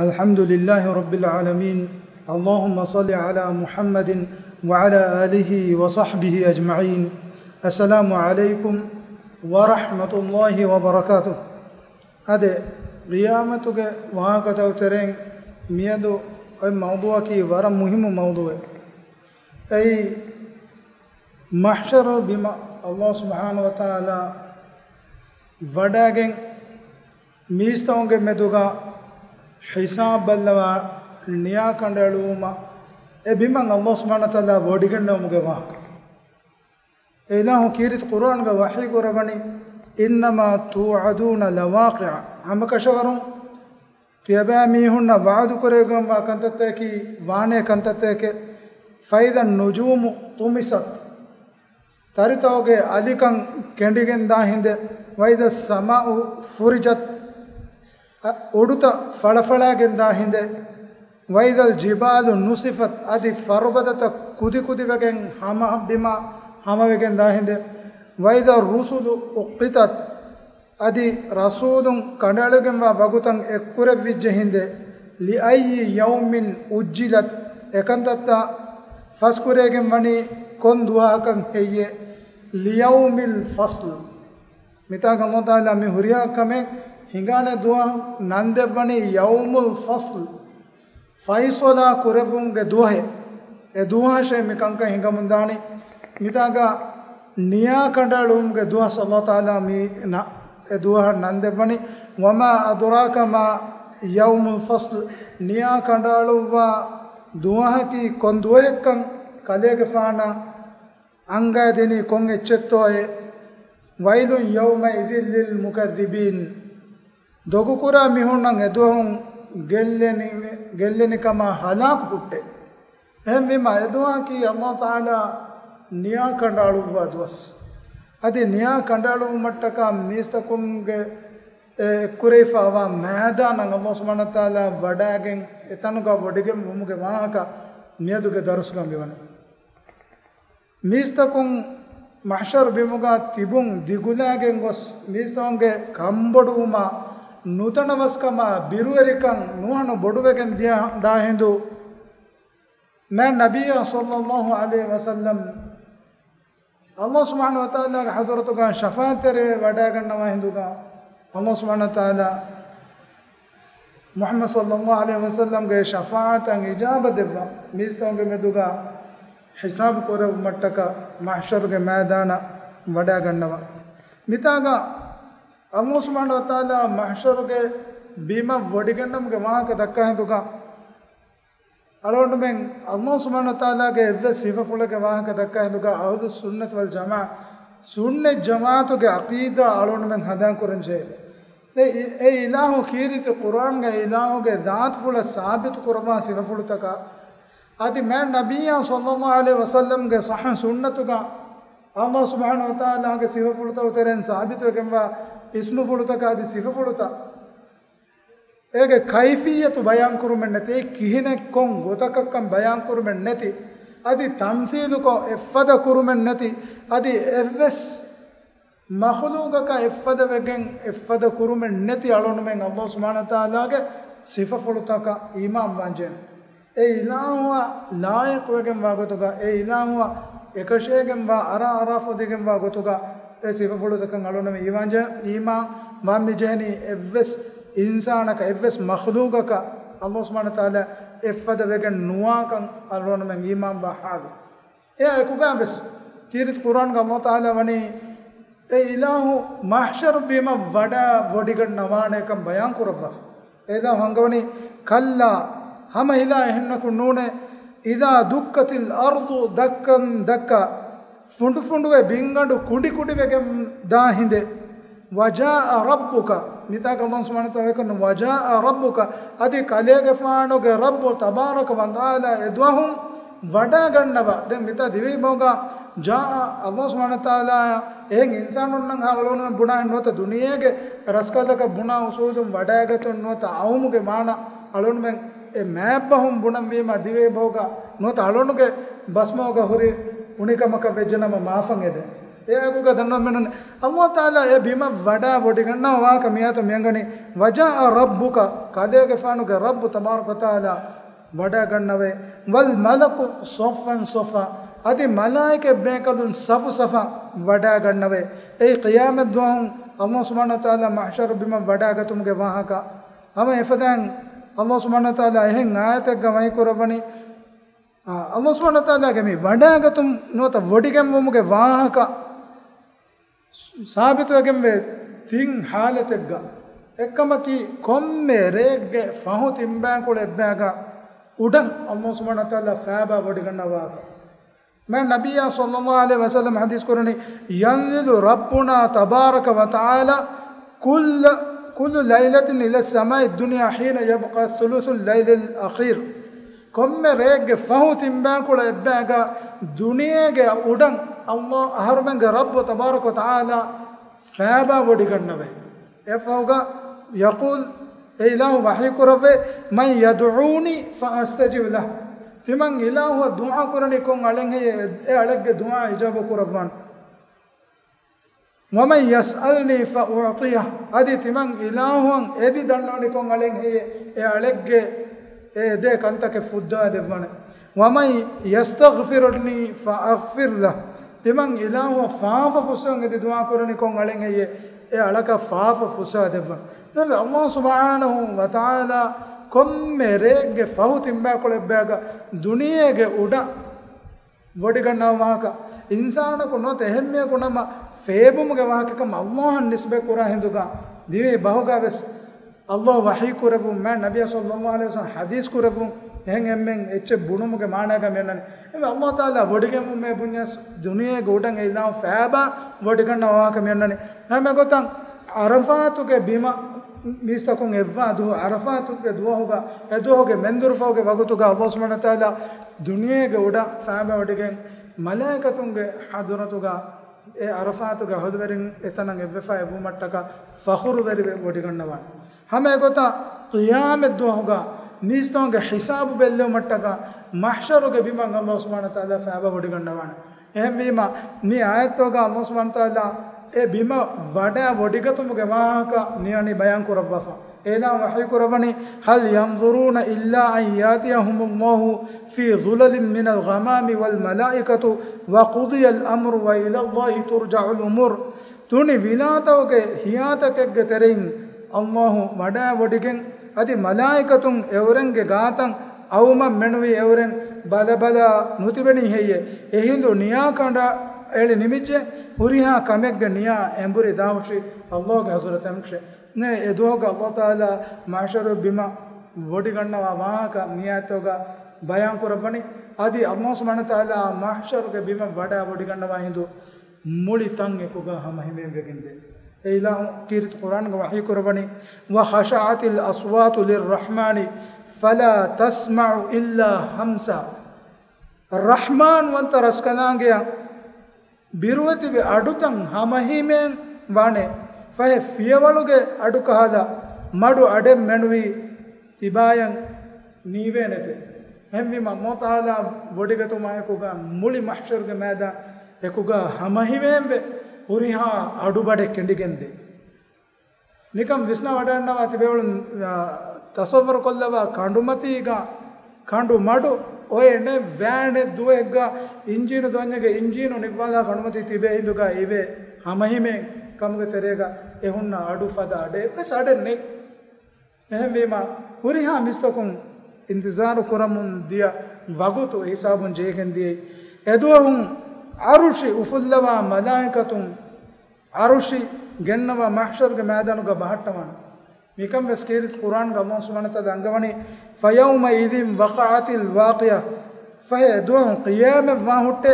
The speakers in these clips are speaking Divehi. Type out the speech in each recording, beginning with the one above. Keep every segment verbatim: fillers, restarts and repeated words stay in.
الحمد لله رب العالمين. اللهم صل على محمد وعلى آله وصحبه أجمعين. السلام عليكم ورحمة الله وبركاته. އަދި ޤިޔާމަތުގެ ވާހަކަތައް ތެރެއިން މިއަދު އޮތް މައުޟޫޢަކީ ވަރަށް މުހިއްމު މައުޟޫޢެއް. އެއީ މަޙްޝަރު ބިމަށް ﷲ ސުބްޙާނަހޫ ވަތަޢާލާ ވަޑައިގެން މީސްތަކުންގެ މެދުގަ ހިސާބު ބައްލަވާ ނިޔާ ކަނޑައެޅުވުމަށް އެ ބިމަށް ﷲ ސުބްޙާނަހޫ ވަތަޢާލާ ވޮޑިގެންނެވުމުގެ ވާހަކަ. އެ އިލާހު ކީރިތި ޤުރުއާންގަ ވަޙީ ކުރައްވަނީ، إنما توعدون لواقع، ހަމަކަށަވަރުން ތިޔަބައިމީހުންނަށް ވަޢުދުކުރެވިގެންވާ ކަންތައްތަކަކީ ވާނޭ ކަންތައްތަކެއް. فإذا النجوم طمست، ތަރިތަކުގެ އަލިކަން ކެނޑިގެން ދާ ހިނދެއް. وإذا السماء فرجت، އަ، އުޑުތައް ފަޅަފަޅައިގެން ދާ ހިނދެއް. وإذا الجبال نسفت، އަދި ފަރުބަދަތައް ކުދިކުދިވެގެން ހަމަ ބިމަށް ހަމަވެގެން ދާ ހިނދެއް. وإذا الرسل أقتت، އަދި ރަސޫލުން ކަނޑައެޅިގެންވާ ވަގުތަށް އެއްކުރެވިއްޖެ ހިނދެއް. لأي يوم أجلت، އެކަންތައްތައް ފަސްކުރެވިގެން ވަނީ ކޮން ދުވަހަކަށް ހެއްޔޭ؟ ليوم الفصل. މިތާގަ ﷲ ތަޢާލާ މި ހުރިހާ ކަމެއް ހިނގާނެ ދުވަހަށް ނަންދެއްވަނީ ޔައުމުލް ފަޞްލް، ފައިޞަލާ ކުރެއްވުމުގެ ދުވަހެއް. އެ ދުވަހަށޭ މި ކަންކަން ހިނގަމުން ދާނީ. މިތާގަ ނިޔާ ކަނޑައެޅުވުމުގެ ދުވަސް ﷲ ތަޢާލާ މި ނަ-، އެ ދުވަހަށް ނަންދެއްވަނީ. وما أدراك ما يوم الفصل، ނިޔާ ކަނޑައަޅުއްވާ ދުވަހަކީ ކޮން ދުވަހެއްކަން ކަލޭގެފާނަށް އަންގައިދިނީ ކޮން އެއްޗެއްތޯއޭ؟ ويل يومئذ للمكذبين. ދޮގުކުރާ މީހުންނަށް އެދުވަހުން ގެއްލެނި-، ގެއްލެނިކަމާ ހަލާކު ހުއްޓޭ. އެހެންވީމާ، އެދުވަހަކީ ﷲ ތަޢާލާ ނިޔާ ކަނޑައަޅުއްވާ ދުވަސް. އަދި ނިޔާ ކަނޑައަޅުއްވުމަށްޓަކާ މީސްތަކުންގެ އެ އެއްކުރެވިފައިވާ މައިދާނަށް ﷲ ސުބްޙާނަހޫ ވަތަޢާލާ ވަޑައިގެން އެތަނުގަ ވޮޑިގެން ވުމުގެ ވާހަކަ މިއަދުގެ ދަރުސްގަ މިވަނީ. މީސްތަކުން މަޙްޝަރު ބިމުގަ ތިބުން ދިގުލައިގެން ގޮސް، މީސްތަކުންގެ ކަންބޮޑުވުމާ، ނުތަނަވަސްކަމާ، ބިރުވެރިކަން، ނުހަނު ބޮޑުވެގެން ދިޔަ ދާ ހިނދު، މާތް ނަބިއްޔާ ޞައްލައްލާހު ޢަލައިހި ވަސައްލަމް ﷲ ސުބްޙާނަހޫ ވަތަޢާލާގެ ޙަޟްރަތުގަ ޝަފާޢަތްތެރިވެ ވަޑައިގަންނަވާ ހިނދުގަ، ﷲ ސުބްޙާނަހޫ ވަތަޢާލާ މުޙައްމަދު ޞައްލައްލާހު ޢަލައިހި ވަސައްލަމްގެ ޝަފާޢަތަށް އިޖާބަ ދެއްވާ، މީސްތަކުންގެ މެދުގަ ހިސާބު ކުރެއްވުމަށްޓަކާ މަޙްޝަރުގެ މައިދާނަށް ވަޑައިގަންނަވާ. މިތާގަ ﷲ ސުބްޙާނަހޫ ވަތަޢާލާ މަޙްޝަރުގެ ބިމަށް ވޮޑިގަންނަމުގެ ވާހަކަ ދައްކާ ހިނދުގަ، އަޅުގަނޑުމެން ﷲ ސުބްޙާނަހޫ ވަތަޢާލާގެ އެއްވެސް ސިފަފުޅެއްގެ ވާހަކަ ދައްކާ ހިނދުގަ، އަހުލުއްސުންނަތި ވަލްޖަމާޢަ، ސުންނަތް ޖަމާޢަތުގެ ޢަޤީދާ އަޅުގަނޑުމެން ހަނދާން ކުރަން ޖެހޭ. އެ، އެ އިލާހު ކީރިތި ޤުރްއާންގަ އިލާހުގެ ޒާތުފުޅަށް ސާބިތު ކުރައްވާ ސިފަފުޅުތަކާ، އަދި މާތް ނަބިއްޔާ ޞައްލައްލާހު ޢަލައިހި ވަސައްލަމްގެ ޞައްޙަ ސުންނަތުގަ ﷲ ސުބްޙާނަހޫ ވަތަޢާލާގެ ސިފަފުޅުތަކު ތެރެއިން ސާބިތުވެގެންވާ އިސްމުފުޅުތަކާ އަދި ސިފަފުޅުތައް، އޭގެ ކައިފިއްޔަތު ބަޔާންކުރުމެއް ނެތި، އެ ކިހިނެއްކޮން ގޮތަކަށްކަން ބަޔާންކުރުމެއް ނެތި، އަދި ތަމްސީލުކޮށް އެއްފަދަ ކުރުމެއް ނެތި، އަދި އެއްވެސް މަޚުލޫޤަކަށް އެއްފަދަ ވެގެން އެއްފަދަ ކުރުމެއް ނެތި އަޅުގަނޑުމެން ﷲ ސުބްޙާނަހޫ ވަތަޢާލާގެ ސިފަފުޅުތަކަށް އީމާން ވާންޖެހޭނެ. އެ އިލާހުއަށް ލާއިޤުވެގެންވާ ގޮތުގަ، އެ އިލާހުއަށް އެކަށޭގެންވާ، އަރާ އަރާ ފޮދިގެންވާ ގޮތުގަ އެ ސިފަފުޅުތަކަށް އަޅުގަނޑުމެން އީމާން ޖެ-، އީމާން ވާން މި ޖެހެނީ އެއްވެސް އިންސާނަކަށް، އެއްވެސް މަޚްލޫޤަކަށް ﷲ ސުބްޙާނަހޫ ވަތަޢާލާ އެއްފަދަ ވެގެން ނުވާކަން އަޅުގަނޑުމެން އީމާންވާ ޙާލު. އެއާ އެކުގައި ވެސް ކީރިތި ޤުރްއާންގަ ﷲ ތަޢާލާ ވަނީ، އެ އިލާހު މަޙްޝަރު ބިމަށް ވަޑައި ވޮޑިގަންނަވާނެކަން ބަޔާން ކުރައްވާފަ. އެ އިލާހު އަންގަވަނީ، كلا، ހަމަ ހިލާ އެހެންނަކު ނޫނޭ، إذا دكت الأرض دكا دكا، ފުނޑުފުނޑުވެ ބިންގަނޑު ކުޑިކުޑިވެގެން ދާ ހިނދެއް. وجاء ربك، މިތާގަ ﷲ ސުބްޙާނަހޫ ވަތަޢާލާ ވަކަން، وجاء ربك، އަދި ކަލޭގެފާނުގެ ރައްބު ތަބާރަކަ ވަތަޢާލާ އެދުވަހުން ވަޑައިގަންނަވާ. ދެން މިތާ ދިވެހި ބަހުގަ جاء، ﷲ ސުބްޙާނަހޫ ވަތަޢާލާ އެހެން އިންސާނުންނަށް އަޅުގަނޑުމެން ބުނާ ނުވަތަ ދުނިޔޭގެ ރަސްކަލަކަށް ބުނާ އުސޫލުން ވަޑައިގަތުން ނުވަތަ އައުމުގެ މާނަ އަޅުގަނޑުމެން އެ މާތް ބަހުން ބުނަންވީމާ ދިވެހި ބަހުގަ ނުވަތަ އަޅުގަނޑުގެ ބަސްމަގުގަ ހުރި އުނިކަމަކަށް ވެއްޖެނަމަ މާފަށް އެދެން. އެއާއެކުގަ ދަންނަވަމެންނަން، ﷲ ތަޢާލާ އެ ބިމަށް ވަޑާ ވޮޑިގަންނަވާ ވާހަކަ މިއާތު މިއަންގަނީ، وجاء ربك، ކަލޭގެފާނުގެ ރައްބު ތަބާރަކަ ވަތަޢާލާ ވަޑާގަންނަވައި، والملك صفا صفا، އަދި މަލާއިކަ ބޭކަލުން ސަފު ސަފަށް ވަޑާގަންނަވައި. އެއީ ޤިޔާމަތް ދުވަހު ﷲ ސުބްޙާނަހޫ ވަތަޢާލާ މަޙްޝަރު ބިމަށް ވަޑާގަތުމުގެ ވާހަކަ. ހަމަ އެފަދައިން ﷲ ސުބްޙާނަހޫ ވަތަޢާލާ އެހެން އާޔަތެއްގަ ވަޙީ ކުރައްވަނީ، އާ، ﷲ ސުބްޙާނަހޫ ވަތަޢާލާގެ މި ވަޑާގަތުން ނުވަތަ ވޮޑިގެންވުމުގެ ވާހަކަ ސާބިތުވެގެންވޭ ތިން ޙާލަތެއްގަ. އެއްކަމަކީ، ކޮންމެ ރެއެއްގެ ފަހު ތިންބައިކުޅަ އެއްބައިގަ އުޑަށް ﷲ ސުބްޙާނަހޫ ވަތަޢާލާ ފައިބާ ވޮޑިގަންނަވާކަށް. މާތް ނަބިއްޔާ ޞައްލައްލާހު ޢަލައިހި ވަސައްލަމަ ޙަދީޘް ކުރަނީ، ينزل ربنا تبارك وتعالى كل، كل ليلة إلى السماء الدنيا حين يبقى ثلث الليل الأخير. ކޮންމެ ރެއެއްގެ ފަހު ތިންބައިކުޅަ އެއްބައިގަ ދުނިޔޭގެ އުޑަށް ﷲ އަހަރުމެންގެ ރައްބު ތަބާރަކަ ވަތަޢާލާ ފައިބާ ވޮޑިގަންނަވައި. އެއަށްފަހުގަ، يقول، އެ އިލާހު ވަޙީ ކުރައްވައި، من يدعوني فأستجب له، ތިމަން އިލާހުއަށް ދުޢާ ކުރަނީ ކޮން އަޅެއްހެއްޔޭ، އެ އަޅެއްގެ ދުޢާ އިޖާބަ ކުރައްވާނެ. ومن يسألني فأعطيه، އަދި ތިމަން އިލާހުއަށް އެދި ދަންނަވަނީ ކޮން އަޅެއްހެއްޔޭ، އެ އަޅެއްގެ އެ ދޭ ކަންތަކެއް ފުއްދާ ދެއްވާނެ. ومن يستغفرني فأغفر له، ތިމަން އިލާހުއަށް ފާފަ ފުއްސަން އެދި ދުޢާ ކުރަނީ ކޮން އަޅެއްހެއްޔޭ، އެ އަޅަކަށް ފާފަ ފުއްސާ ދެއްވާނެ. ނަމަ ﷲ ސުބްޙާނަހޫ ވަތަޢާލާ ކޮންމެ ރެއެއްގެ ފަހު ތިންބައިކުޅަ އެއްބައިގަ ދުނިޔޭގެ އުޑަށް ވޮޑިގަންނަވާ ވާހަކަ، އިންސާނަކު ނުވަތަ އެހެންމެއަކު ނަމަ ފޭބުމުގެ ވާހަކަކަމަށް ﷲ އަށް ނިސްބަތް ކުރާ ހިނދުގަ ދިވެހި ބަހުގަ ވެސް ﷲ ވަޙީ ކުރެއްވުން، މާތް ނަބިއްޔާ ޞައްލައްލާހު ޢަލައިހި ވަސައްލަމަ ޙަދީޘް ކުރެއްވުން، އެހެން އެންމެން އެއްޗެއް ބުނުމުގެ މާނައިގަ މިއަންނަނީ. އެންމެ ﷲ ތަޢާލާ ވޮޑިގެންވުމޭ ބުންޏަސް ދުނިޔޭގެ އުޑަށް އެ އިލާހު ފައިބާ ވޮޑިގަންނަވާ ވާހަކަ މިއަންނަނީ. ހަމަ އެގޮތަށް ޢަރަފާތުގެ ބިމަށް މީސްތަކުން އެއްވާ ދުވަހު، ޢަރަފާތުގެ ދުވަހުގަ، އެ ދުވަހުގެ މެންދުރުފަހުގެ ވަގުތުގަ ﷲ ސުބްޙާނަހޫ ވަތަޢާލާ ދުނިޔޭގެ އުޑަށް ފައިބާ ވޮޑިގެން މަލާއިކަތުންގެ ޙަޟްރަތުގަ އެ ޢަރަފާތުގެ އަހުލުވެރިން އެތަނަށް އެއްވެފަ އެއްވުމަށްޓަކާ ފަޚުރުވެރިވެ ވޮޑިގަންނަވާނެ. ހަމަ އެގޮތަށް ޤިޔާމަތް ދުވަހުގަ މީސްތަކުންގެ ޙިސާބު ބެއްލެވުމަށްޓަކާ މަޙްޝަރުގެ ބިމަށް ﷲ ސުބްޙާނަހޫ ވަތަޢާލާ ފައިބާ ވޮޑިގަންނަވާނެ. އެހެންވީމަ، މި އާޔަތުގަ ﷲ ސުބްޙާނަހޫ ވަތަޢާލާ އެ ބިމަށް ވަޑާ ވޮޑިގަތުމުގެ ވާހަކަ މިވަނީ ބަޔާން ކުރައްވާފަ. އެ އިލާހު ވަޙީ ކުރައްވަނީ، هل ينظرون إلا أن يأتيهم الله في ظلل من الغمام والملائكة وقضي الأمر وإلى الله ترجع الأمور. ދުނި ވިލާތަކުގެ ހިޔާތަކެއްގެ ތެރެއިން ﷲ ވަޑާ ވޮޑިގެން، އަދި މަލާއިކަތުން އެއުރެންގެ ގާތަށް އައުމަށް މެނުވީ އެއުރެން ބަލަބަލާ ނުތިބެނީ ހެއްޔޭ؟ އެހިނދު ނިޔާ ކަނޑައެޅި ނިމިއްޖެ ހުރިހާ ކަމެއްގެ ނިޔާ އެނބުރި ދާހުށި ﷲ ގެ ޙަޟްރަތަށް އެންމެ އެ ދުވަހުގަ ﷲ ތަޢާލާ މަޙްޝަރު ބިމަށް ވޮޑިގަންނަވާ ވާހަކަ މި އާޔަތުގަ ބަޔާން ކުރައްވަނީ. އަދި ﷲ ސުބްޙާނަހޫ ވަތަޢާލާ މަޙްޝަރުގެ ބިމަށް ވަޑާ ވޮޑިގަންނަވާ ހިނދު މުޅި ތަން އެކުގަ ހަމަހިމޭން ވެގެންދޭ. އެ އިލާހު ކީރިތި ޤުރްއާންގަ ވަޙީ ކުރައްވަނީ، وخشعت الأصوات للرحمن فلا تسمع إلا همسا. ރަޙްމާންވަންތަ ރަސްކަލާނގެއަށް ބިރުވެތިވި އަޑުތައް ހަމަހިމޭން ވާނެ، ފަހެ ފިޔަވަޅުގެ އަޑު ކަހަލަ މަޑު އަޑެއް މެނުވީ ތިބާޔަށް ނީވޭނެތެ. އެހެންވީމަ، ﷲ ތަޢާލާ ވޮޑިގަތުމާ އެކުގަ މުޅި މަޙްޝަރުގެ މައިދާން އެކުގަ ހަމަހިމޭންވެ ހުރިހާ އަޑުބަޑެއް ކެނޑިގެންދޭ. ނިކަން ވިސްނާ ވަޑައިގަންނަވާ ތިބޭފުޅުން، އާ، ތަޞައްވަރު ކޮށްލަވާ ކަނޑުމަތީގަ ކަނޑު މަޑު އޮތް ނެތް ވާނެ ދުވަހެއްގަ އިންޖީނު ދޯންޏެއްގަ އިންޖީނު ނިއްވާލާ ކަނޑުމަތީ ތިބޭ ހިނދުގަ އިވޭ ހަމަހިމޭން ކަމުގެ ތެރޭގަ އެ ހުންނަ އަޑު ފަދަ އަޑެއް ވެސް އަޑެއް ނެތް. އެހެންވީމަ، ހުރިހާ މީސްތަކުން އިންތިޒާރު ކުރަމުން ދިޔަ ވަގުތު ހިސާބުން ޖެހިގެން ދިޔައީ. އެދުވަހު ޢަރުޝި އުފުއްލަވާ މަލާއިކަތުން ޢަރުޝި ގެންނަވާ މަޙްޝަރުގެ މައިދާނުގަ ބަހައްޓަވާނެ. މިކަން ވެސް ކީރިތި ޤުރްއާންގަ ﷲ ސުބްޙާނަހޫ ވަތަޢާލާ އަންގަވަނީ، فيومئذ وقعت الواقعة. ފަހެ އެދުވަހު ޤިޔާމަތް ވާހުއްޓެ،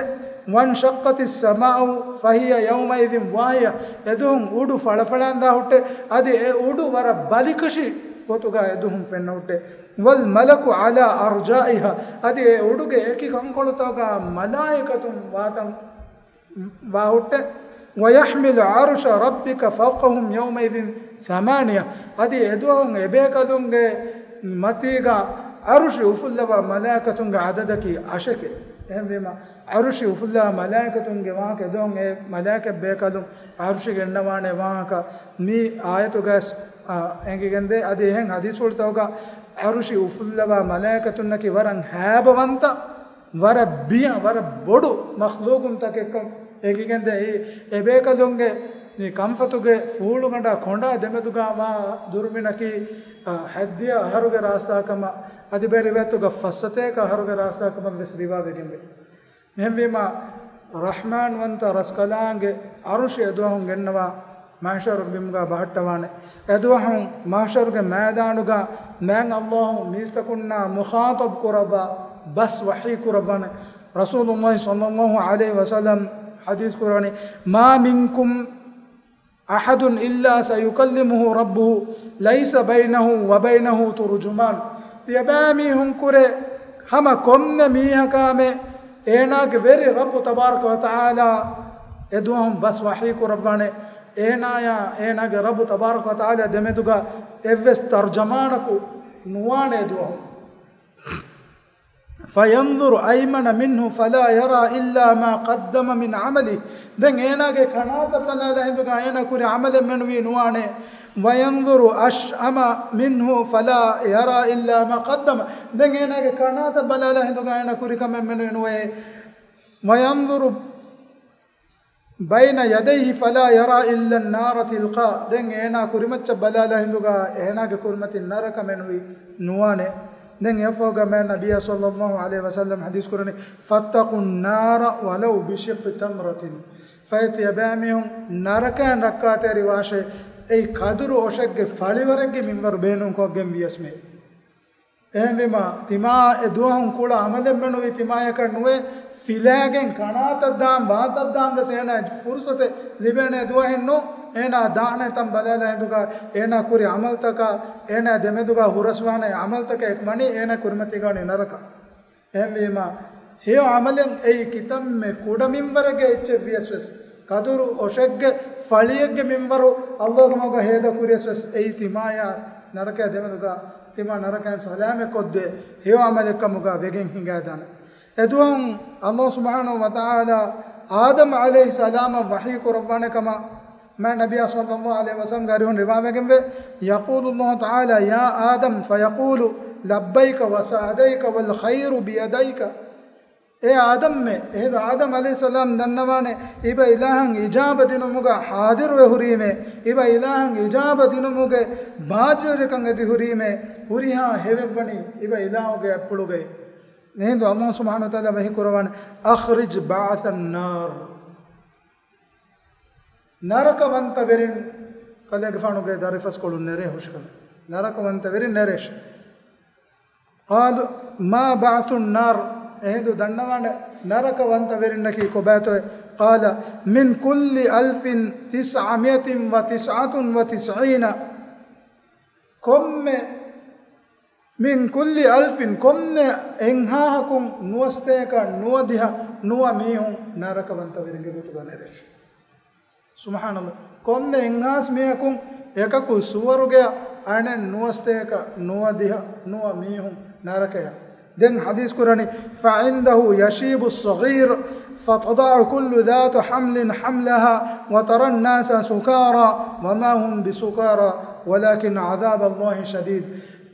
وانشقت السماء فهي يومئذ واهية. އެދުވަހު އުޑު ފަޅަފަޅާން ދާހުއްޓެ، އަދި އެ އުޑު ވަރަށް ބަލިކަށި ގޮތުގަ އެދުވަހު ފެންނަހުއްޓެ. والملك على أرجائها. އަދި އެ އުޑުގެ އެކި ކަންކޮޅުތަކުގަ މަލާއިކަތުން ވާތަން ވާހުއްޓެ، ويحمل عرش ربك فوقهم يومئذ ثمانية. އަދި އެދުވަހު އެބޭކަލުންގެ މަތީގަ ޢަރުޝި އުފުއްލަވާ މަލާއިކަތުންގެ ޢަދަދަކީ އަށެކޭ. އެހެންވީމަ، ޢަރުޝި އުފުއްލާ މަލާއިކަތުންގެ ވާހަކަ އެދުވަހު އެ މަލާއިކަ ބޭކަލުން ޢަރުޝި ގެންނަވާނެ ވާހަކަ މި އާޔަތުގައި، އާ، އެނގިގެންދޭ. އަދި އެހެން ޙަދީޘްފުޅުތަކުގަ ޢަރުޝި އުފުއްލަވާ މަލާއިކަތުންނަކީ ވަރަށް ހައިބަވަންތަ، ވަރަށް ބިޔަ، ވަރަށް ބޮޑު މަޚްލޫޤުންތަކެއްކަން އެނގިގެންދޭ. އެ، އެ ބޭކަލުންގެ މި ކަންފަތުގެ ފޫޅުގަނޑާ ކޮނޑާ ދެމެދުގަ ވާ ދުރުމިނަކީ، އާ، ހައްދިހަ އަހަރުގެ ރާސްތާކަމަށް، އަދި ބައެއް ރިވާޔަތުގަ ފައްސަތޭކަ އަހަރުގެ ރާސްތާކަމަށް ވެސް ރިވާވެގެންވޭ. އެހެންވީމަ، ރަޙްމާންވަންތަ ރަސްކަލާނގެ ޢަރުޝި އެދުވަހުން ގެންނަވާ މަޙްޝަރު ބިމުގަ ބަހައްޓަވާނެ. އެދުވަހުން މަޙްޝަރުގެ މައިދާނުގަ މާތް ﷲ މީސްތަކުންނާ މުޚާޠަބް ކުރައްވާ ބަސް ވަޙީ ކުރައްވާނެ. ރަސޫލުﷲ ޞައްލަﷲ ޢަލައިހި ވަސައްލަމް ޙަދީޘް ކުރަނީ، "ما منكم أحد إلا سيكلمه ربه ليس بينه وبينه ترجمان." ތިޔަބައިމީހުން ކުރެ ހަމަ ކޮންމެ މީހަކާމެ އޭނާގެ ވެރި ރައްބު ތަބާރަކަ ވަތަޢާލާ އެދުވަހުން ބަސް ވަޙީ ކުރައްވާނެ. އޭނާޔާ އޭނާގެ ރައްބު ތަބާރަކަ ވަތަޢާލާ ދެމެދުގަ އެއްވެސް ތަރްޖަމާނަކު ނުވާނެ އެދުވަހުން. فينظر أيمن منه فلا يرى إلا ما قدم من عمله. ދެން އޭނާގެ ކަނާތަށް ބަލާލާ ހިނދުގަ އޭނާ ކުރި ޢަމަލެއް މެނުވީ ނުވާނެ. وينظر أشأم منه فلا يرى إلا ما قدم. ދެން އޭނާގެ ކަނާތަށް ބަލާލާ ހިނދުގަ އޭނާ ކުރި ކަމެއް މެނުވީ ނުވޭ. وينظر بين يديه فلا يرى إلا النار تلقاه. ދެން އޭނާ ކުރިމައްޗަށް ބަލާލާ ހިނދުގަ އޭނާގެ ކުރިމަތިން ނަރަކަ މެނުވީ ނުވާނެ. ދެން އެއަށްފަހުގަ މާތް ނަބިއްޔާ ޞައްލަﷲ ޢަލައިހި ވަސައްލަމް ޙަދީޘް ކުރަނީ، "فاتقوا النار ولو بشق تمرة." ފަހެ ތިޔަބައިމީހުން ނަރަކައިން ރައްކާތެރިވާށޭ، އެއީ ކަދުރު އޮށެއްގެ ފަޅިވަރެއްގެ މިންވަރު ބޭނުންކޮށްގެން ވިޔަސްމެ. އެހެންވީމާ، ތިމާ އެ ދުވަހުން ކުޅަ ޢަމަލެއް މެނުވީ ތިމާޔަކަށް ނުވޭ، ފިލާގެން ކަނާތަށް ދާން، ވާތަށް ދާން ވެސް އޭނާ ފުރުޞަތެއް ލިބޭނެ ދުވަހެއް ނޫން. އޭނާ ދާނެ ތަން ބަލާލާ ހިނދުގަ އޭނާ ކުރި ޢަމަލުތަކާ، އޭނާ ދެމެދުގަ ހުރަސްވާނެ ޢަމަލުތަކެއް ވަނީ އޭނާ ކުރިމަތީގަ ވަނީ ނަރަކަ. އެހެންވީމާ، ހެޔޮ ޢަމަލެއް އެއީ ކިތަންމެ ކުޑަ މިންވަރެއްގެ އެއްޗެއް ވިޔަސް ވެސް، ކަދުރު އޮށެއްގެ ފަޅިއެއްގެ މިންވަރު ﷲގެ މަގަށް ހޭދަ ކުރިޔަސް ވެސް، އެއީ ތިމާޔާ ނަރަކައި ދެމެދުގަ ތިމާ ނަރަކައިން ސަލާމަތް ކޮށްދޭ ހެޔޮ ޢަމަލެއް ކަމުގަ ވެގެން ހިނގައިދާނެ. އެދުވަހު ﷲ ސުބްޙާނަހޫ ވަތަޢާލާ އާދަމް ޢަލައިހިއްސަލާމަށް ވަޙީ ކުރައްވާނެ ކަމަށް މާތް ނަބިއްޔާ ޞައްލަﷲ ޢަލައިހި ވަސައްލަމްގެ އަރިހުން ރިވާވެގެންވޭ، يقول الله تعالى: يا آدم، فيقول: لبيك وسعديك والخير بيديك. އޭ އާދަމްމެ، އެހިނދު އާދަމް ޢަލައިހިއްސަލާމް ދަންނަވާނެ، އިބަ އިލާހަށް އިޖާބަ ދިނުމުގަ ޙާޟިރުވެ ހުރީމޭ، އިބަ އިލާހަށް އިޖާބަ ދިނުމުގެ ބާއްޖަވެރިކަން އެދި ހުރީމޭ، ހުރިހާ ހެވެއްވަނީ އިބަ އިލާހުގެ އަތްޕުޅުގައި. އެހިނދު ﷲ ސުބްޙާނަހޫ ވަތަޢާލާ ވަޙީ ކުރައްވާނެ، أخرج بعث النار. ނަރަކަވަންތަވެރިން، ކަލޭގެފާނުގެ ދަރިފަސްކޮޅުން ނެރޭ ހުށިކަމެއް. ނަރަކަވަންތަވެރިން ނެރޭށޭ. قالوا: ما بعث النار؟ އެހިނދު ދަންނަވާނެ ނަރަކަވަންތަވެރިންނަކީ ކޮބާތޯއޭ؟ قال: من كل ألف تسعمائة وتسعة وتسعين. ކޮންމެ، من كل ألف، ކޮންމެ އެއްހާހަކުން ނުވަސްތޭކަ ނުވަދިހަ ނުވަ މީހުން ނަރަކަވަންތަވެރިންގެ ގޮތުގަ ނެރޭށޭ. ސުބްޙާނަﷲ. ކޮންމެ އެއްހާސް މީހަކުން އެކަކު ސުވަރުގެއަށް، އަނެއް ނުވަސްތޭކަ ނުވަދިހަ ނުވަ މީހުން ނަރަކަޔަށް. ދެން ޙަދީޘް ކުރަނީ، فعنده يشيب الصغير فتضع كل ذات حمل حملها وترى الناس سكارى وما هم بسكارى ولكن عذاب الله شديد.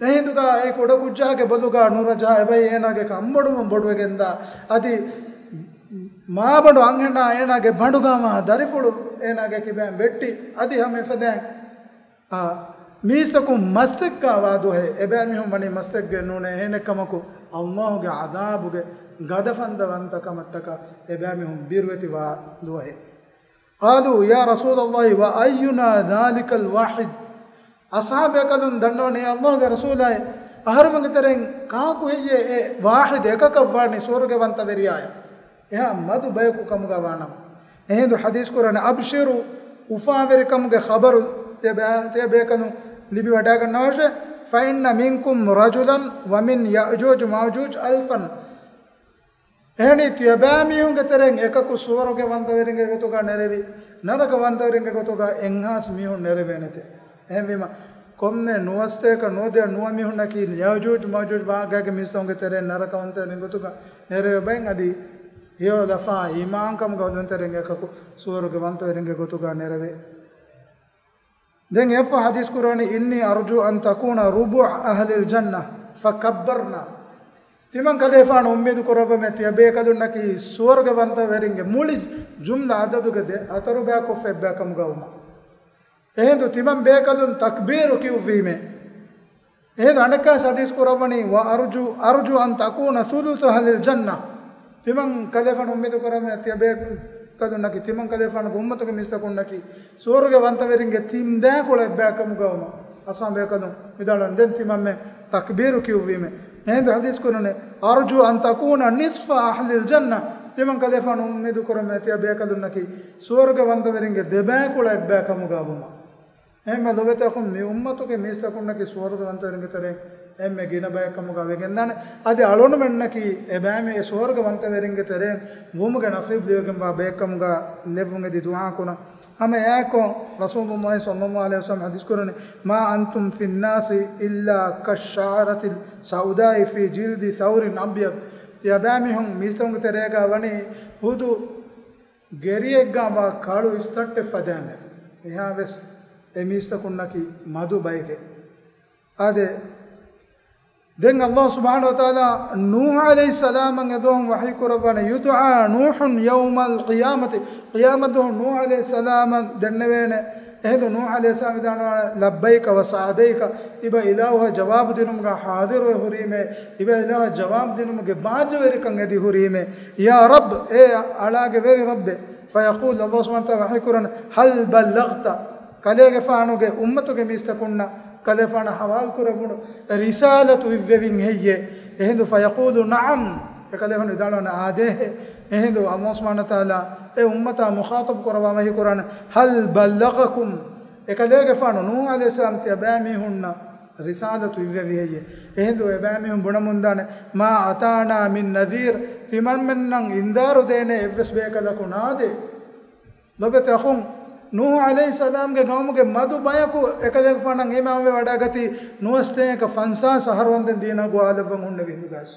އެހިނދުގަ އެ ކުޑަކުއްޖާގެ ބޮލުގަ ނުރަޖާ އެބައި އޭނާގެ ކަންބޮޑުވުން ބޮޑުވެގެންދާ، އަދި މާބަނޑު އަންހެނާ އޭނާގެ ބަނޑުގަ މާ ދަރިފުޅު އޭނާގެ ކިބައިން ވެއްޓި، އަދި ހަމަ އެފަދައިން، އާ، މީސްތަކުން މަސްތެއްކާ ވާ ދުވަހެއް، އެބައިމީހުން ވަނީ މަސްތެއްގެ ނޫނޭ، އެހެނެއްކަމަކު، ﷲގެ ޢަޛާބުގެ ގަދަފަންދަވަންތަކަމަށްޓަކާ އެބައިމީހުން ބިރުވެތިވާ ދުވަހެއް. قالوا يا رسول الله وأينا ذلك الواحد؟ އަޞްޙާބުބޭކަލުން ދަންނަވަނީ، ﷲގެ ރަސޫލާއޭ، އަހަރުމެންގެ ތެރެއިން ކާކު ހެއްޔޭ އެ ވާޙިދު އެކަކަށް ވާނީ ސުވަރުގެވަންތަވެރިޔާޔަށް؟ އެހާ މަދު ބަޔަކު ކަމުގަ ވާނަމަ. އެހިނދު ޙަދީޘް ކުރަނީ، أبشروا، އުފާވެރިކަމުގެ ޚަބަރު ތިޔަބޭ-، ތިޔަބޭކަލުން ލިބިވަޑައިގަންނަވާށޭ. فإن منكم رجلا ومن يأجوج مأجوج ألفا. އެހެނީ، ތިޔަބައިމީހުންގެ ތެރެއިން އެކަކު ސުވަރުގެ ވަންތަވެރިންގެ ގޮތުގަ ނެރެވި، ނަރަކަ ވަންތަވެރިންގެ ގޮތުގަ އެއްހާސް މީހުން ނެރެވޭނެތެ. އެހެންވީމަ، ކޮންމެ ނުވަސްތޭކަ ނުވަދިހަ ނުވަ މީހުންނަކީ ޔައުޖޫޖު މައުޖޫޖު ވާގާގެ މީސްތަކުންގެ ތެރެއިން ނަރަކަ ވަންތަވެރިން ގޮތުގަ ނެރެވޭ ބައެއް. އަދި ހެޔޮލަފާ އީމާންކަމުގަ އުޅުންތެރިން އެކަކު ސުވަރުގެ ވަންތަވެރިންގެ ގޮތުގަ ނެރެވޭ. ދެން އެއަށްފަހު ޙަދީޘް ކުރަނީ، إني أرجو أن تكون ربع أهل الجنة فكبرنا. ތިމަން ކަލޭފާނު އުއްމީދު ކުރައްވަމޭ، ތިޔަބޭކަލުންނަކީ ސުވަރުގެ ވަންތަވެރިންގެ މުޅި ޖުމްލަ އަދަދުގެ ދެ ހަތަރު ބަޔަކު އެއްބަޔަކަމުގަ ވުމަށް. އެހިނދު ތިމަން ބޭކަލުން ތަކްބީރު ކިޔުއްވީމޭ. އެހިނދު އަނެއްކާ ޙަދީޘް ކުރައްވަނީ، وأرجو، أرجو أن تكون ثلث أهل الجنة. ތިމަން ކަލޭފާނު އުއްމީދު ކުރަމޭ، ތިޔަބޭކަލުންނަކީ، ތިމަން ކަލޭފާނުގެ އުއްމަތުގެ މީސްތަކުންނަކީ ސުވަރުގެ ވަންތަވެރިންގެ ތިން ދާކޮޅަށް އެއްބަޔަކަމުގަ ވުމަށް. އަސްޙާބު ބޭކަލުން ވިދާޅުވަނީ، ދެން ތިމަންމެން ތަކްބީރު ކިޔުއްވީމޭ. އެހިނދު ޙަދީޘް ކުރަނީ، أرجو أن تكون نصف أهل الجنة. ތިމަން ކަލޭފާނު އުއްމީދު ކުރަމޭ، ތިޔަބޭކަލުންނަކީ ސުވަރުގެ ވަންތަވެރިންގެ ދެބައިކުޅަ އެއްބަޔަކަމުގަ ވުމަށް. އެހެންމެ ލޮބެތި އަޚުން، މި އުއްމަތުގެ މީސްތަކުންނަކީ ސުވަރުގެ ވަންތަވެރިންގެ ތެރެއިން އެންމެ ގިނަ ބަޔެއްކަމުގަ ވެގެންދާނެ. އަދި އަޅުންމެންނަކީ އެބައިމީހުން ސުވަރުގެ ވަންތަވެރިންގެ ތެރެއިން ވުމުގެ ނަސީބު ލިބިގެންވާ ބަޔެއްކަމުގަ ލެއްވުން އެދި ދުޢާ ކުރަން. ހަމަ އެއާއެކު ރަސޫލުﷲ ޞައްލަﷲ ޢަލައިހި ވަސައްލަމް ޙަދީޘް ކުރަނީ، ما أنتم في الناس إلا كالشعرة السوداء في جلد ثور أبيض. ތިޔަބައިމީހުން މީސްތަކުންގެ ތެރޭގަ ވަނީ ހުދު ގެރިއެއްގަ ވާ ކަޅު އިސްތައްޓެއް ފަދައިން. އެހާވެސް އެ މީސްތަކުންނަކީ މަދު ބައެކޭ. އާދެ، ދެން ﷲ ސުބްޙާނަހޫ ވަތަޢާލާ ނޫޙު ޢަލައިހިއްސަލާމަށް އެދުވަހު ވަޙީ ކުރައްވާނެ، يدعى نوح يوم القيامة. ޤިޔާމަތްދުވަހު ނޫޙު ޢަލައިހިއްސަލާމަށް ދެންނެވޭނެ. އެހިނދު ނޫޙު ޢަލައިހިއްސަލާމް ވިދާޅުވާނެ، لبيك وسعديك، އިބަ އިލާހު ޖަވާބު ދިނުމުގަ ޙާޟިރުވެ ހުރީމޭ، އިބަ އިލާހު ޖަވާބު ދިނުމުގެ ބާއްޖަވެރިކަން އެދި ހުރީމޭ. يا رب، އޭ އަޅާގެ ވެރި ރައްބޭ. فيقول، ﷲ ސުބްޙާނަހޫ ވަތަޢާލާ ވަޙީ ކުރަން، هل بلغت؟ ކަލޭގެފާނުގެ އުއްމަތުގެ މީސްތަކުންނަށް ކަލޭފާނަށް ޙަވާލު ކުރެވުނު ރިސާލަތު އިއްވެވިން ހެއްޔޭ؟ އެހިނދު، فيقول، نعم، އެކަލޭފާނު ވިދާޅުވާނެ، އާދޭހޭ. އެހިނދު ﷲ ސުބްޙާނަހޫ ވަތަޢާލާ އެ އުއްމަތާ މުޚާޠަބު ކުރައްވާ ވަޙީ ކުރާނެ، هل بلغكم؟ އެކަލޭގެފާނު ނޫޙު ޢަލައިހިއްސަލާމް ތިޔަބައިމީހުންނަށް ރިސާލަތު އިއްވެވި ހެއްޔޭ؟ އެހިނދު އެބައިމީހުން ބުނަމުންދާނެ، ما أتانا من نذير، ތިމަންމެންނަށް އިންޒާރު ދޭނެ އެއްވެސް ބޭކަލަކު ނާދޭ. ލޮބެތި އަޚުން، ނޫޙު ޢަލައިހިއްސަލާމްގެ ޤައުމުގެ މަދު ބަޔަކު އެކަލޭގެފާނަށް އީމާންވެ ވަޑައިގަތީ ނުވަސް ތޭކަ ފަންސާސް އަހަރު ވަންދެން ދީނާ ގޮވާލައްވަން ހުންނެވި ހިނދުގައި.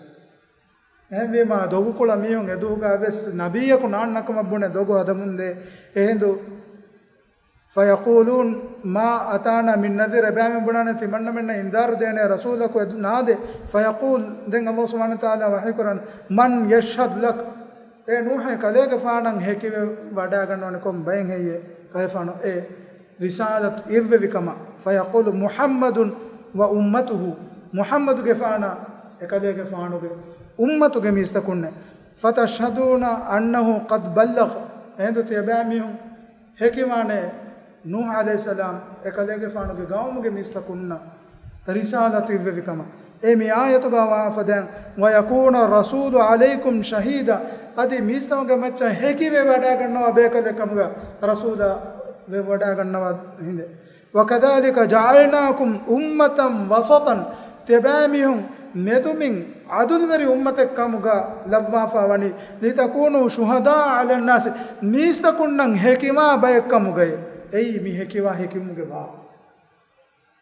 އެހެންވީމާ، ދޮގުކުޅަ މީހުން އެދުވަހުގައި ވެސް ނަބިއްޔަކު ނާންނަކަމަށް ބުނެ ދޮގު ހަދަމުންދޭ. އެހިނދު، فيقولون ما أتانا من نذير، އެބައިމީހުން ބުނާނެ ތިމަންނަމެންނަށް އިންޒާރު ދޭނެ ރަސޫލަކު އެދު ނާދޭ. فيقول، ދެން ﷲ ސުބްޙާނަހޫ ވަތަޢާލާ ވަޙީ ކުރަން، من يشهد لك؟ އޭ ނޫޙޭ، ކަލޭގެފާނަށް ހެކިވެ ވަޑައިގަންނަވަނީ ކޮން ބައެއް ހެއްޔޭ؟ ކަލޭގެފާނު އެ ރިސާލަތު އިއްވެވި ކަމަށް. فيقول محمد وأمته، މުޙައްމަދުގެފާނާ އެކަލޭގެފާނުގެ އުއްމަތުގެ މީސްތަކުންނޭ. فتشهدون أنه قد بلغ، އެހިނދު ތިޔަބައިމީހުން ހެކިވާނެ ނޫޙު ޢަލައިހިއްސަލާމް އެކަލޭގެފާނުގެ ގައުމުގެ މީސްތަކުންނަށް ރިސާލަތު އިއްވެވި ކަމަށް. އެ މި އާޔަތުގަ ވާ ފަދައިން، ويكون الرسول عليكم شهيدا، އަދި މީސްތަކުންގެ މައްޗަށް ހެކިވެ ވަޑައިގަންނަވާ ބޭކަލެއް ކަމުގަ ރަސޫލާ ވެ ވަޑައިގަންނަވާ ހިނދެއް. وكذلك جعلناكم أمة وسطا، ތިޔަބައިމީހުން މެދުމިން ޢަދުލުވެރި އުއްމަތެއް ކަމުގަ ލައްވާފަ ވަނީ، لتكونوا شهداء على الناس، މީސްތަކުންނަށް ހެކިވާ ބައެއް ކަމުގައި. އެއީ މި ހެކިވާ ހެކިވުމުގެ ވާހަކަ.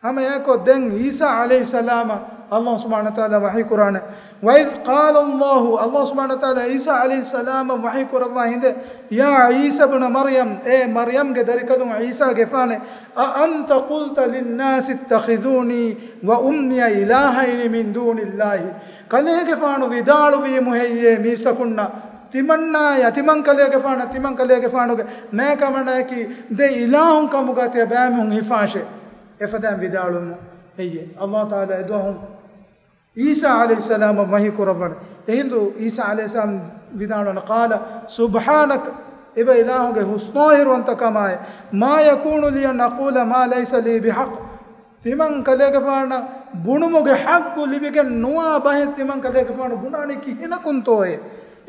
ހަމަ އެއާއެކު ދެން ޢީސާ ޢަލައިހިއްސަލާމަށް ﷲ ސުބްޙާނަހޫ ވަތަޢާލާ ވަޙީ ކުރާނެ. وإذ قال الله، ﷲ ސުބްޙާނަހޫ ވަތަޢާލާ ޢީސާ ޢަލައިހިއްސަލާމަށް ވަޙީ ކުރައްވާ ހިނދެއް، يا عيسى ابن مريم، އޭ މަރްޔަމްގެ ދަރިކަލުން ޢީސާ ގެފާނެ، أأنت قلت للناس اتخذوني وأمي إلهين من دون الله؟ ކަލޭގެފާނު ވިދާޅުވީމު ހެއްޔޭ މީސްތަކުންނަށް، ތިމަންނާޔަށް، ތިމަން ކަލޭގެފާނަށް، ތިމަން ކަލޭގެފާނުގެ މޭކަމަނާއަކީ ދެ އިލާހުން ކަމުގަ ތިޔަބައިމީހުން ހިފާށޭ؟ އެފަދައިން ވިދާޅުވީމު ހެއްޔޭ؟ ﷲ ތަޢާލާ އެދުވަހު ޢީސާ ޢަލައިހިއްސަލާމަށް ވަޙީ ކުރައްވަން. އެހިނދު ޢީސާ ޢަލައިހިއްސަލާމް ވިދާޅުވަން، قال سبحانك، އެބަ އިލާހުގެ ޙުސްނުވާހިރުވަންތަކަމާއި، ما يكون لي أن أقول ما ليس لي بحق. ތިމަން ކަލޭގެފާނަށް ބުނުމުގެ ޙައްޤު ލިބިގެން ނުވާ ބަހެއް ތިމަން ކަލޭގެފާނު ބުނާނީ ކިހިނަކުންތޯއޭ؟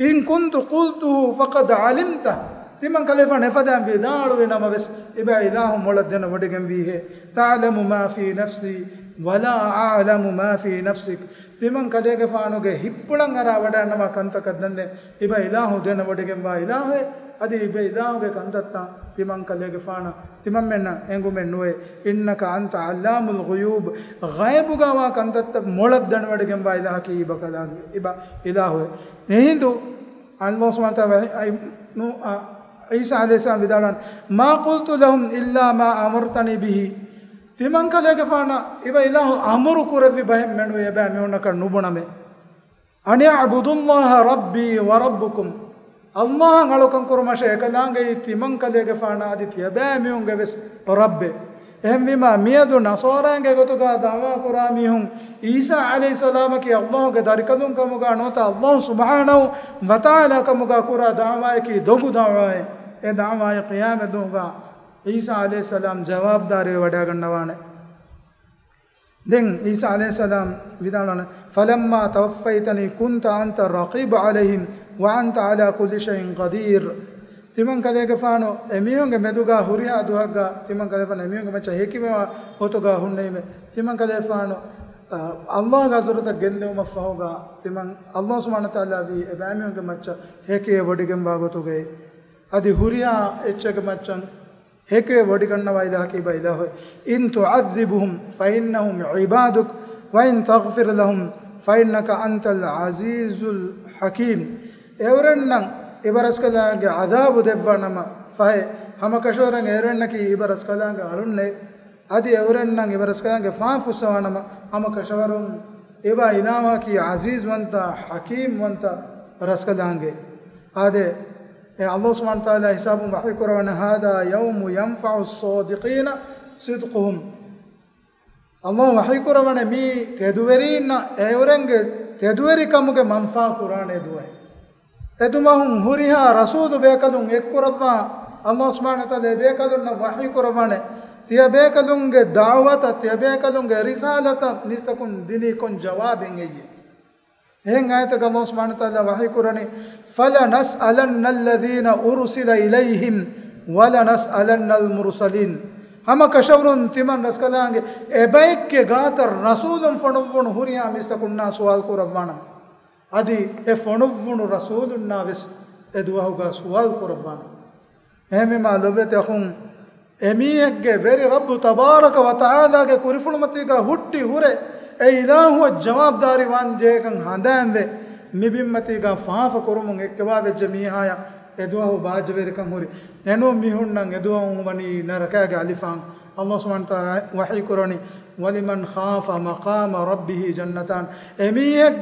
إن كنت قلته فقد علمته. ތިމަން ކަލޭގެފާނު އެފަދައިން ވިދާޅުވި ނަމަވެސް، އެބަ އިލާހު މޮޅަށް ދެނެވޮޑިގެންވީހޭ. تعلم ما في نفسي ولا أعلم ما في نفسك. ތިމަން ކަލޭގެފާނުގެ ހިތްޕުޅަށް އަރާ ވަޑައިންނަވާ ކަންތަކަށް ދަންނެ، އެބަ އިލާހު ދެނެވޮޑިގެންވާ އިލާހެއް. އަދި އެބަ އިލާހުގެ ކަންތައްތައް ތިމަން ކަލޭގެފާނަށް، ތިމަންމެންނަށް އެނގުމެއް ނުވޭ. إنك أنت علام الغيوب. ޣައިބުގަވާ ކަންތައްތައް މޮޅަށް ދަންނަވަޑިގެންވާ އިލާހަކީ އިބަ ކަލާނގެ، އިބަ އިލާހުއެއް. އެހިނދު ﷲ ސުބްޙާނަހޫ ވަތަޢާލާ ޢީސާ ޢަލައިހިއްސަލާމް ވިދާޅުވާނެ، "ما قلت لهم إلا ما أمرتني به." ތިމަންކަލޭގެފާނަށް އިބަ އިލާހު އަމުރު ކުރެއްވި ބަހެއް މެނުވީ އެބައިމީހުންނަކަށް ނުބުނަމޭ. "أن اعبدوا الله ربي وربكم." ﷲ އަށް އަޅުކަން ކުރުމަށޭ އެކަލާނގެއީ ތިމަންކަލޭގެފާނަށް އަދި ތިޔަބައިމީހުންގެ ވެސް ރައްބެއް. އެހެންވީމާ، މިއަދު ނަޞާރާއިންގެ ގޮތުގާ ދަޢުވާ ކުރާ މީހުން އީސާ ޢަލައިހިއްސަލާމަކީ ﷲ ގެ ދަރިކަލުން ކަމުގާ ނުވަތަ ﷲ ސުބްޙާނަހޫ ވަތަޢާލާ ކަމުގާ ކުރާ ދަޢުވާއަކީ ދޮގު ދަޢުވާއެއް. އެ ދަޢުވާއަށް ޤިޔާމަތް ދުވަހުގާ ޢީސާ ޢަލައިހިއްސަލާމް ޖަވާބުދާރީވެ ވަޑައިގަންނަވާނެ. ދެން ޢީސާ ޢަލައިހިއްސަލާމް ވިދާޅުވާނެ، "فلما توفيتني كنت أنت الرقيب عليهم وأنت على كل شيء قدير." ތިމަންކަލޭގެފާނު އެމީހުންގެ މެދުގާ ހުރިހާ ދުވަހަށްގާ ތިމަންކަލޭގެފާނު އެމީހުންގެ މައްޗަށް ހެކިވެވާ ގޮތުގާ ހުންނެވީމޭ. ތިމަންކަލޭގެފާނު، އަ، ﷲ ގެ ޙަޟްރަތަށް ގެންދިއުމަށްފަހުގާ ތިމަން ﷲ ސުބްޙާނަހޫ ވަތަޢާލާ ވީ އެބައިމީހުންގެ މައްޗަށް ހެކިވެވޮޑިގެންވާ ގޮތުގައި. އަދި ހުރިހާ އެއްޗެއްގެ މައްޗަށް ހެކިވެވޮޑިގަންނަވާ އިލާހަކީ އިބަ އިލާހު. "إن تعذبهم فإنهم عبادك وإن تغفر لهم فإنك أنت العزيز الحكيم." އެއުރެންނަށް އިބަ ރަސްކަލާނގެ ޢަޛާބު ދެއްވާނަމަ ފަހެ، ހަމަކަށަވަރުން އެއުރެންނަކީ އިބަ ރަސްކަލާނގެ އަޅުންނޭ. އަދި އެއުރެންނަށް އިބަ ރަސްކަލާނގެ ފާފަ ފުއްސަވާނަމަ، ހަމަކަށަވަރުން އިބަ އިލާހަކީ ޢަޒީޒްވަންތަ، ޙަކީމްވަންތަ ރަސްކަލާނގެ. އާދެ، އެ ﷲ ސުބްޙާނަހޫ ވަތަޢާލާ ހިސާބުން ވަޙީ ކުރަވަނީ، "هذا يوم ينفع الصادقين صدقهم." ﷲ ވަޙީ ކުރަވަނީ މީ ތެދުވެރީންނަށް އެއުރެންގެ ތެދުވެރިކަމުގެ މަންފާ ކުރާނެ ދުވަހެއް. އެދުވަހުން ހުރިހާ ރަސޫލު ބޭކަލުން އެއްކުރައްވާ، ﷲ ސުބްޙާނަހޫ ވަތަޢާލާ ބޭކަލުންނަށް ވަޙީ ކުރައްވާނެ، ތިޔަބޭކަލުންގެ ދަޢުވަތަށް، ތިޔަބޭކަލުންގެ ރިސާލަތަށް މީސްތަކުން ދިނީ ކޮން ޖަވާބެއް ހެއްޔޭ؟ އެހެން އާޔަތަކަށް ﷲ ސުބްޙާނަހޫ ވަތަޢާލާ ވަޙީ ކުރަނީ، "فلنسألن الذين أرسل إليهم ولنسألن المرسلين." ހަމަކަށަވަރުން ތިމަން ރަސްކަލާނގެ އެބައެއްގެ ގާތަށް ރަސޫލުން ފޮނުއްވުނު ހުރިހާ މީސްތަކުންނާ ސުވާލު ކުރައްވާނަމަ. އަދި އެ ފޮނުއްވުނު ރަސޫލުންނާ ވެސް އެ ދުވަހުގާ ސުވާލު ކުރައްވާނެ. އެހެންވީމާ ލޮބުވެތި އަޚުން، އެމީހެއްގެ ވެރި ރައްބު ތަބާރަކަ ވަތަޢާލާގެ ކުރިފުޅުމަތީގާ ހުއްޓި ހުރެ އެ އިލާހުއަށް ޖަވާބުދާރީ ވާން ޖެހޭކަން ހަނދާންވެ، މި ބިންމަތީގާ ފާފަ ކުރުމުން އެއްކަވާވެއްޖެ މީހާޔަށް އެ ދުވަހު ބާއްޖަވެރިކަން ހުރި. އެނޫން މީހުންނަށް އެ ދުވަހު ވަނީ ނަރަކާގެ އަލިފާން. ﷲ ސުބްޙާނަހޫ ވަތަޢާލާ ވަޙީ ކުރަނީ، "ولمن خاف مقام ربه جنتان." އެމީހެއް،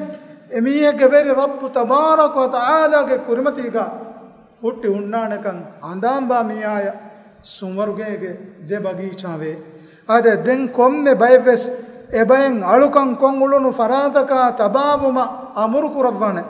އެމީހެއްގެ ވެރި ރައްބު ތަބާރަކަ ވަތަޢާލާގެ ކުރިމަތީގާ ހުއްޓި ހުންނާނެކަން ހަނދާންވާ މީހާޔަށް ސުވަރުގޭގެ ދެ ބަގީޗާވޭ. އާދެ، ދެން ކޮންމެ ބައެއްވެސް އެބައިން އަޅުކަން ކޮށް އުޅުނު ފަރާތަކާ ތަބާވުމަށް އަމުރު ކުރައްވާނެ.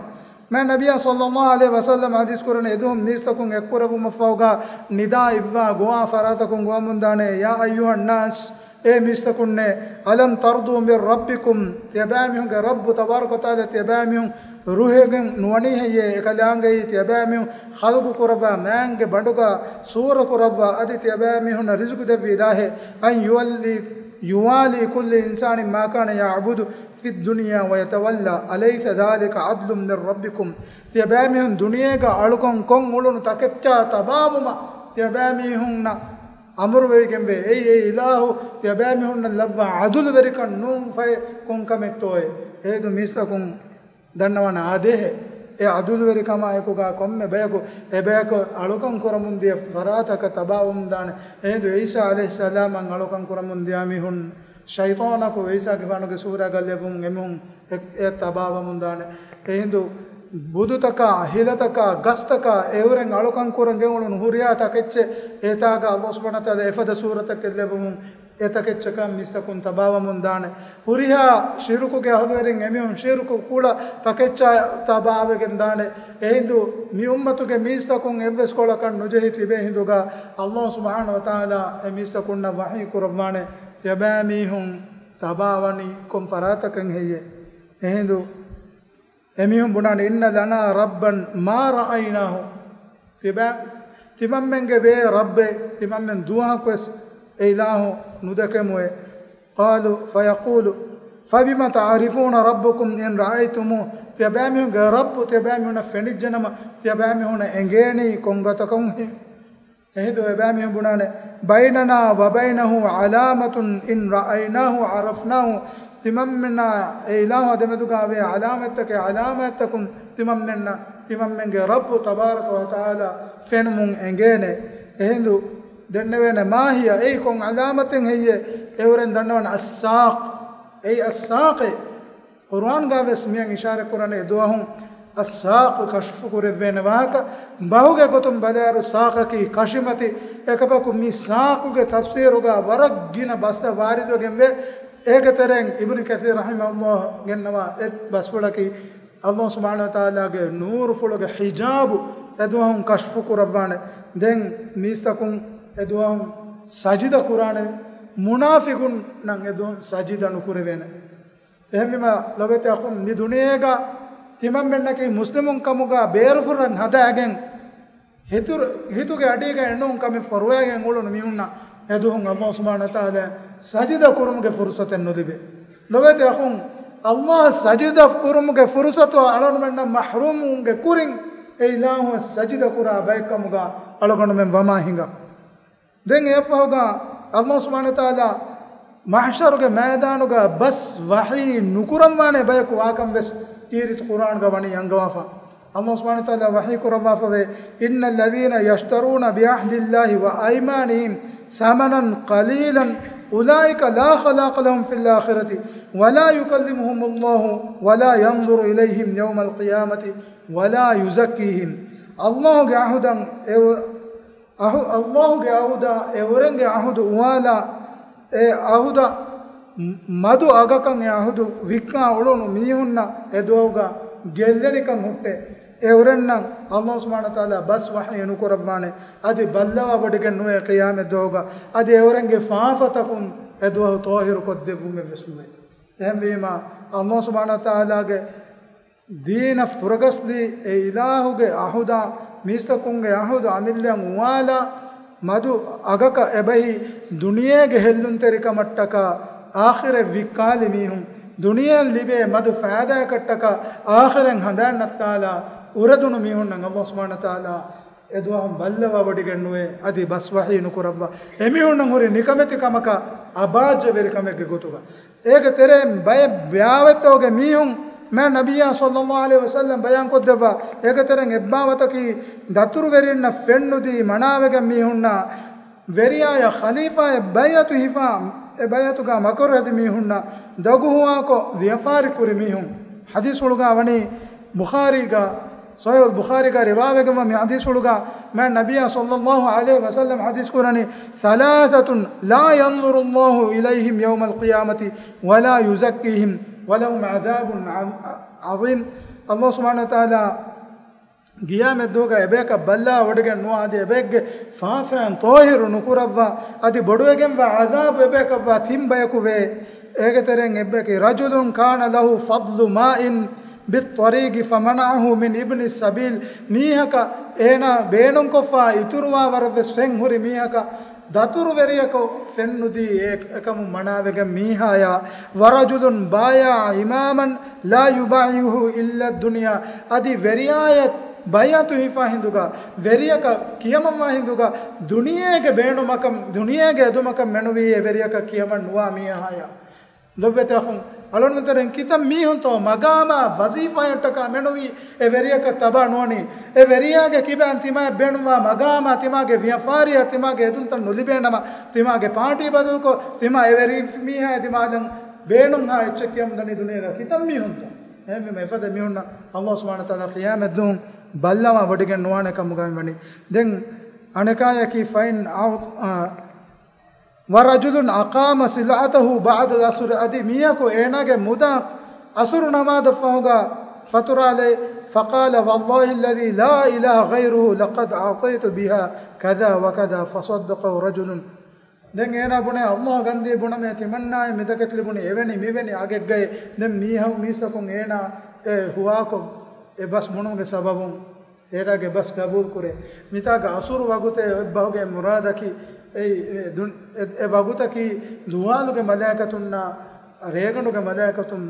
މާތް ނަބިއްޔާ ޞައްލައްލާހު ޢަލައިހި ވަސައްލަމަ ޙަދީޘް ކުރަނީ، އެދުވަހު މީސްތަކުން އެއްކުރެވުމަށްފަހުގާ ނިދާ އިއްވާ ގޮވާ ފަރާތަކުން ގޮވަމުންދާނެ، "يا أيها الناس، އޭ މީސްތަކުންނޭ، ألم ترضوا من ربكم، ތިޔަބައިމީހުންގެ ރައްބު ތަބާރަކަ ވަތަޢާލާ ތިޔަބައިމީހުން ރުހެގެން ނުވަނީ ހެއްޔޭ؟ އެކަލާނގެއީ ތިޔަބައިމީހުން ޚަލްޤު ކުރައްވާ، މާތްގެ ބަނޑުގާ ސޫރަ ކުރައްވާ، އަދި ތިޔަބައިމީހުންނަށް ރިޒުޤު ދެއްވި އިލާހެއް، أن يولي، يوالي كل إنسان ما كان يعبد في الدنيا ويتولى، أليس ذلك عدل من ربكم؟ ތިޔަބައިމީހުން ދުނިޔޭގަ އަޅުކަން ކޮށް އުޅުނު ތަކެއްޗާ ތަބާވުމަށް ތިޔަބައިމީހުންނަށް އަމުރުވެވިގެންވޭ. އެއީ އެ އިލާހު ތިޔަބައިމީހުންނަށް ލައްވާ ޢަދުލުވެރިކަން ނޫން ފަހެ ކޮން ކަމެއްތޯއޭ؟ އޭދު މީސްތަކުން ދަންނަވާނެ އާދޭހެއް. އެ ޢަދުލުވެރިކަމާ އެކުގާ ކޮންމެ ބަޔަކު އެބަޔަކު އަޅުކަން ކުރަމުންދިޔަ ފަރާތަކަށް ތަބާވަމުންދާނެ. އެހިނދު ޢީސާ ޢަލައިހިއްސަލާމަށް އަޅުކަން ކުރަމުންދިޔަ މީހުން ޝައިޠާނަކު ޢީސާގެފާނުގެ ސޫރަތްގަ ލެއްވުމުން އެމީހުން އެ، އެ ތަބާވަމުންދާނެ. އެހިނދު ބުދުތަކާ، ހިލަތަކާ، ގަސްތަކާ އެއުރެން އަޅުކަން ކުރަން ގެއުޅުނު ހުރިހާ ތަކެއްޗެއް އެތާގަ ﷲ ސުބްޙާނަހޫ ވަތަޢާލާ އެފަދަ ސޫރަތަކެއް ލެއްވުމުން އެތަކެއްޗަކަށް މީސްތަކުން ތަބާވަމުންދާނެ. ހުރިހާ ޝިރުކުގެ އަހުލުވެރިން އެމީހުން ޝިރުކު ކުޅަ ތަކެއްޗާ ތަބާވެގެން ދާނެ. އެހިނދު މި އުއްމަތުގެ މީސްތަކުން އެއްވެސް ކޮޅަކަށް ނުޖެހި ތިބޭ ހިނދުގަ ﷲ ސުބްޙާނަހޫ ވަތަޢާލާ އެ މީސްތަކުންނަށް ވަޙީ ކުރައްވާނެ، ތިޔަބައިމީހުން ތަބާވަނީ ކޮން ފަރާތަކަށް ހެއްޔޭ؟ އެހިނދު އެމީހުން ބުނާނެ، إن لنا ربا ما رأيناه. ތިބާ، ތިމަންމެންގެ ވޭ ރައްބެއް ތިމަންމެން ދުވަހަކުވެސް އެ އިލާހު ނުދެކެމުއޭ. قالوا، فيقول، فبم تعرفون ربكم إن رأيتموه؟ ތިޔަބައިމީހުންގެ ރައްބު ތިޔަބައިމީހުންނަށް ފެނިއްޖެނަމަ، ތިޔަބައިމީހުންނަށް އެނގޭނީ ކޮންގޮތަކަށް؟ އެހިނދު އެބައިމީހުން ބުނާނެ، بيننا وبينه علامة إن رأيناه عرفناه. ތިމަންމެންނާ އެ އިލާހު ދެމެދުގާ ވޭ ޢަލާމަތްތަކެއް، ޢަލާމަތްތަކުން ތިމަންމެންނަށް ތިމަންމެންގެ ރައްބު ތަބާރަކަ ވަތަޢާލާ ފެނުމުން އެނގޭނެ. އެހިނދު ދެންނެވޭނެ މާ ހިޔަ، އެއީ ކޮން ޢަލާމަތެއް ހެއްޔޭ؟ އެއުރެން ދަންނަވަން އައްސާޤް، އެއީ އައްސާޤޭ. ޤުރުއާންގާ ވެސް މިއަށް އިޝާރަތް ކުރަނީ އެ ދުވަހުން އައްސާޤު ކަޝްފު ކުރެއްވޭނެ ވާހަކަ. ބަހުގެ ގޮތުން ބަލާއިރު ސާޤަކީ ކަށިމަތި. އެކަމަކު މި ސާޤުގެ ތަފްސީރުގާ ވަރަށް ގިނަ ބަސްތައް ވާރިދުވެގެންވޭ. އޭގެ ތެރެއިން އިބްނު ކަޘީރު ރަޙިމަހުﷲ ގެންނަވާ އެއް ބަސްފުޅަކީ، ﷲ ސުބްޙާނަހޫ ވަތަޢާލާގެ ނޫރުފުޅުގެ ޙިޖާބު އެ ދުވަހުން ކަޝްފު ކުރައްވާނެ. ދެން މީސްތަކުން އެ ދުވަހުން ސަޖިދަ ކުރާނެ، މުނާފިޤުންނަށް އެ ދުވަހުން ސަޖިދަ ނުކުރެވޭނެ. އެހެންވީމަ ލޮބެތި އަޚުން، މި ދުނިޔޭގަ ތިމަންމެންނަކީ މުސްލިމުން ކަމުގަ ބޭރުފުށަށް ހަދާގެން، ހިތުރު-، ހިތުގެ އަޑީގަ އެނޫން ކަމެއް ފޮރުވައިގެން އުޅުނު މީހުންނަށް އެ ދުވަހުން ﷲ ސުބްޙާނަހޫ ވަތަޢާލާ ސަޖިދަ ކުރުމުގެ ފުރުޞަތެއް ނުލިބޭ. ލޮބެތި އަޚުން، ﷲ އަށް ސަޖިދަ ކުރުމުގެ ފުރުޞަތު އަޅުގަނޑުމެންނަށް މަޙްރޫމުވުމުގެ ކުރިން އެ އިލާހު އަށް ސަޖިދަ ކުރާ ބައެއް ކަމުގަ އަޅުގަނޑުމެން ވަމާ ހިނގާ. ދެން އެއަށްފަހުގަ ﷲ ސުބްޙާނަހޫ ވަތަޢާލާ މަޙްޝަރުގެ މައިދާނުގަ ބަސް ވަޙީ ނުކުރައްވާނެ ބަޔަކު ވާކަން ވެސް ކީރިތި ޤުރުއާންގަ ވަނީ އަންގަވާފަ. ﷲ ސުބްޙާނަހޫ ވަތަޢާލާ ވަޙީ ކުރައްވާފަވޭ، إن الذين يشترون بعهد الله وأيمانهم ثمنا قليلا أولئك لا خلاق لهم في الآخرة ولا يكلمهم الله ولا ينظر إليهم يوم القيامة ولا يزكيهم. ﷲގެ ޢަހުދަށް އެ އަހު-، ﷲގެ ޢަހުދާ އެ އުރެންގެ ޢަހުދު އުވާލާ، އެ ޢަހުދަށް މަދު އަގަކަށް އެ ޢަހުދު ވިއްކާ އުޅުނު މީހުންނަށް އެ ދުވަހުގަ ގެއްލެނިކަން ހުއްޓޭ. އެ އުރެންނަށް ﷲ ސުބްޙާނަހޫ ވަތަޢާލާ ބަސް ވަޙީ ނުކުރައްވާނެ. އަދި ބައްލަވާ ވޮޑިގެން ނުވޭ ޤިޔާމަތް ދުވަހުގަ. އަދި އެ އުރެންގެ ފާފަތަކުން އެ ދުވަހު ޠާހިރު ކޮށްދެއްވުމެއް ވެސް ނުވޭ. އެހެންވީމަ، ﷲ ސުބްޙާނަހޫ ވަތަޢާލާގެ ދީނަށް ފުރަގަސްދީ، އެ އިލާހުގެ ޢަހުދާ، މީސްތަކުންގެ ޢަހުދު އަމިއްލައަށް އުވާލާ، މަދު އަގަކަށް އެބަހި، ދުނިޔޭގެ ހެއްލުންތެރިކަމަށްޓަކާ އާޚިރަތް ވިއްކާލި މީހުން، ދުނިޔެއަށް ލިބޭ މަދު ފައިދާއަކަށްޓަކާ އާޚިރަތް ހަނދާން ނައްތާލާ، އުރެދުނު މީހުންނަށް ﷲ ސުބްޙާނަހޫ ވަތަޢާލާ އެ ދުވަހުން ބައްލަވާ ވޮޑިގެން ނުވޭ، އަދި ބަސް ވަޙީ ނުކުރައްވާ. އެމީހުންނަށް ހުރި ނިކަމެތި ކަމަކާ އަބާއްޖަވެރި ކަމެއްގެ ގޮތުގަ. އޭގެ ތެރެއިން ބައެއް ބާވަތްތަކުގެ މީހުން މާތް ނަބިއްޔާ ޞައްލައްލާހު ޢަލައިހި ވަސައްލަމް ބަޔާންކޮށްދެއްވާ، އޭގެ ތެރެއިން އެއްބާވަތަކީ ދަތުރުވެރިންނަށް ފެންނުދީ މަނާވެގެން މީހުންނާ ވެރިޔާޔަށް ޚަލީފާއެއް ބައިޢަތު ހިފާ، އެ ބައިޢަތުގާ މަކަރު ހެދި މީހުންނަށް ދޮގު ހުވާކޮށް ވިޔަފާރި ކުރި މީހުން. ޙަދީޘްފުޅުގާ ވަނީ ބުޚާރީގާ، ޞަޙީޙުލް ބުޚާރީގާ ރިވާވެގެންވާ މި ޙަދީޘްފުޅުގާ މާތް ނަބިއްޔާ ޞައްލައްލާހު ޢަލައިހި ވަސައްލަމް ޙަދީޘް ކުރަނީ، ثلاثة لا ينظر الله إليهم يوم القيامة ولا يزكيهم ولهم عذاب عظيم. ﷲ ސުބްޙާނަހޫ ވަތަޢާލާ ޤިޔާމަތް ދުވަހުގަ އެބަޔަކަށް ބައްލަވާ ވޮޑިގެން ނުވާ، އަދި އެބައެއްގެ ފާފައިން ޠާހިރު ނުކުރައްވާ، އަދި ބޮޑުވެގެންވާ ޢަޛާބު އެބަޔަކަށްވާ ތިން ބަޔަކު ވޭ. އޭގެ ތެރެއިން އެއްބަޔަކީ، رجل كان له فضل ماء بالطريق فمنعه من ابن السبيل، މީހަކަށް އޭނާ ބޭނުންކޮށްފާ އިތުރުވާ ވަރަށްވެސް ފެން ހުރި މީހަކަށް ދަތުރުވެރިޔަކު ފެންނުދީ އެ-، އެކަމުން މަނާވެގެން މީހާޔާ، ورجل بايع إماما لا يبايعه إلا الدنيا، އަދި ވެރިޔާޔަށް ބައިޢަތު ހިފާ ހިނދުގަ، ވެރިޔަކަށް ކިޔަމަންވާ ހިނދުގަ، ދުނިޔޭގެ ބޭނުމަކަށް، ދުނިޔޭގެ އެދުމަކަށް މެނުވީ އެ ވެރިޔަކަށް ކިޔަމަން ނުވާ މީހާޔާ. ލޮބުވެތި އަޚުން، އަޅުގަނޑުމެން ތެރެއިން ކިތައް މީހުންތޯ މަގާމާ ވަޒީފާއަށްޓަކާ މެނުވީ އެ ވެރިޔަކަށް ތަބާ ނުވަނީ. އެ ވެރިޔާގެ ކިބައިން ތިމާއަށް ބޭނުންވާ މަގާމާ، ތިމާގެ ވިޔަފާރިއާ، ތިމާގެ އެދުންތައް ނުލިބޭނަމަ، ތިމާގެ ޕާޓީ ބަދަލުކޮށް، ތިމާ އެ ވެރި މީހާއާ ދިމާލަށް ބޭނުންހާ އެއްޗެއް ކިޔަމުންދަނީ ދުނިޔޭގަ ކިތައް މީހުންތޯ؟ އެހެންވީމަ އެފަދަ މީހުންނަށް ﷲ ސުބްޙާނަހޫ ވަތަޢާލާ ޤިޔާމަތްދުވަހު ބައްލަވާ ވޮޑިގެން ނުވާނެ ކަމުގައި ވަނީ. ދެން އަނެކާޔަކީ، فإن أو-، އާ، ورجل أقام صلاته بعد العصر، އަދި މީހަކު އޭނާގެ މުދާ ޢަޞުރު ނަމާދަށް ފަހުގަ ފަތުރާލައި، فقال والله الذي لا إله غيره لقد أعطيت بها كذا وكذا فصدقه رجل. ދެން އޭނާ ބުނޭ، ﷲ ގަންދީ ބުނަމޭ، ތިމަންނާއަށް މިތަކެތި ލިބުނީ އެވެނި މިވެނި އަގެއްގައި. ދެން މީހަ-، މީސްތަކުން އޭނާ އެ ހުވާކޮށް އެ ބަސް ބުނުމުގެ ސަބަބުން އޭނާގެ ބަސް ގަބޫލު ކުރޭ. މިތާގަ ޢަޞުރު ވަގުތެއް އެއްބަހުގެ މުރާދަކީ، އެ، އެ ދުން-، އެ، އެ ވަގުތަކީ ޒަވާލުގެ މަލާއިކަތުންނާ ރޭގަނޑުގެ މަލާއިކަތުން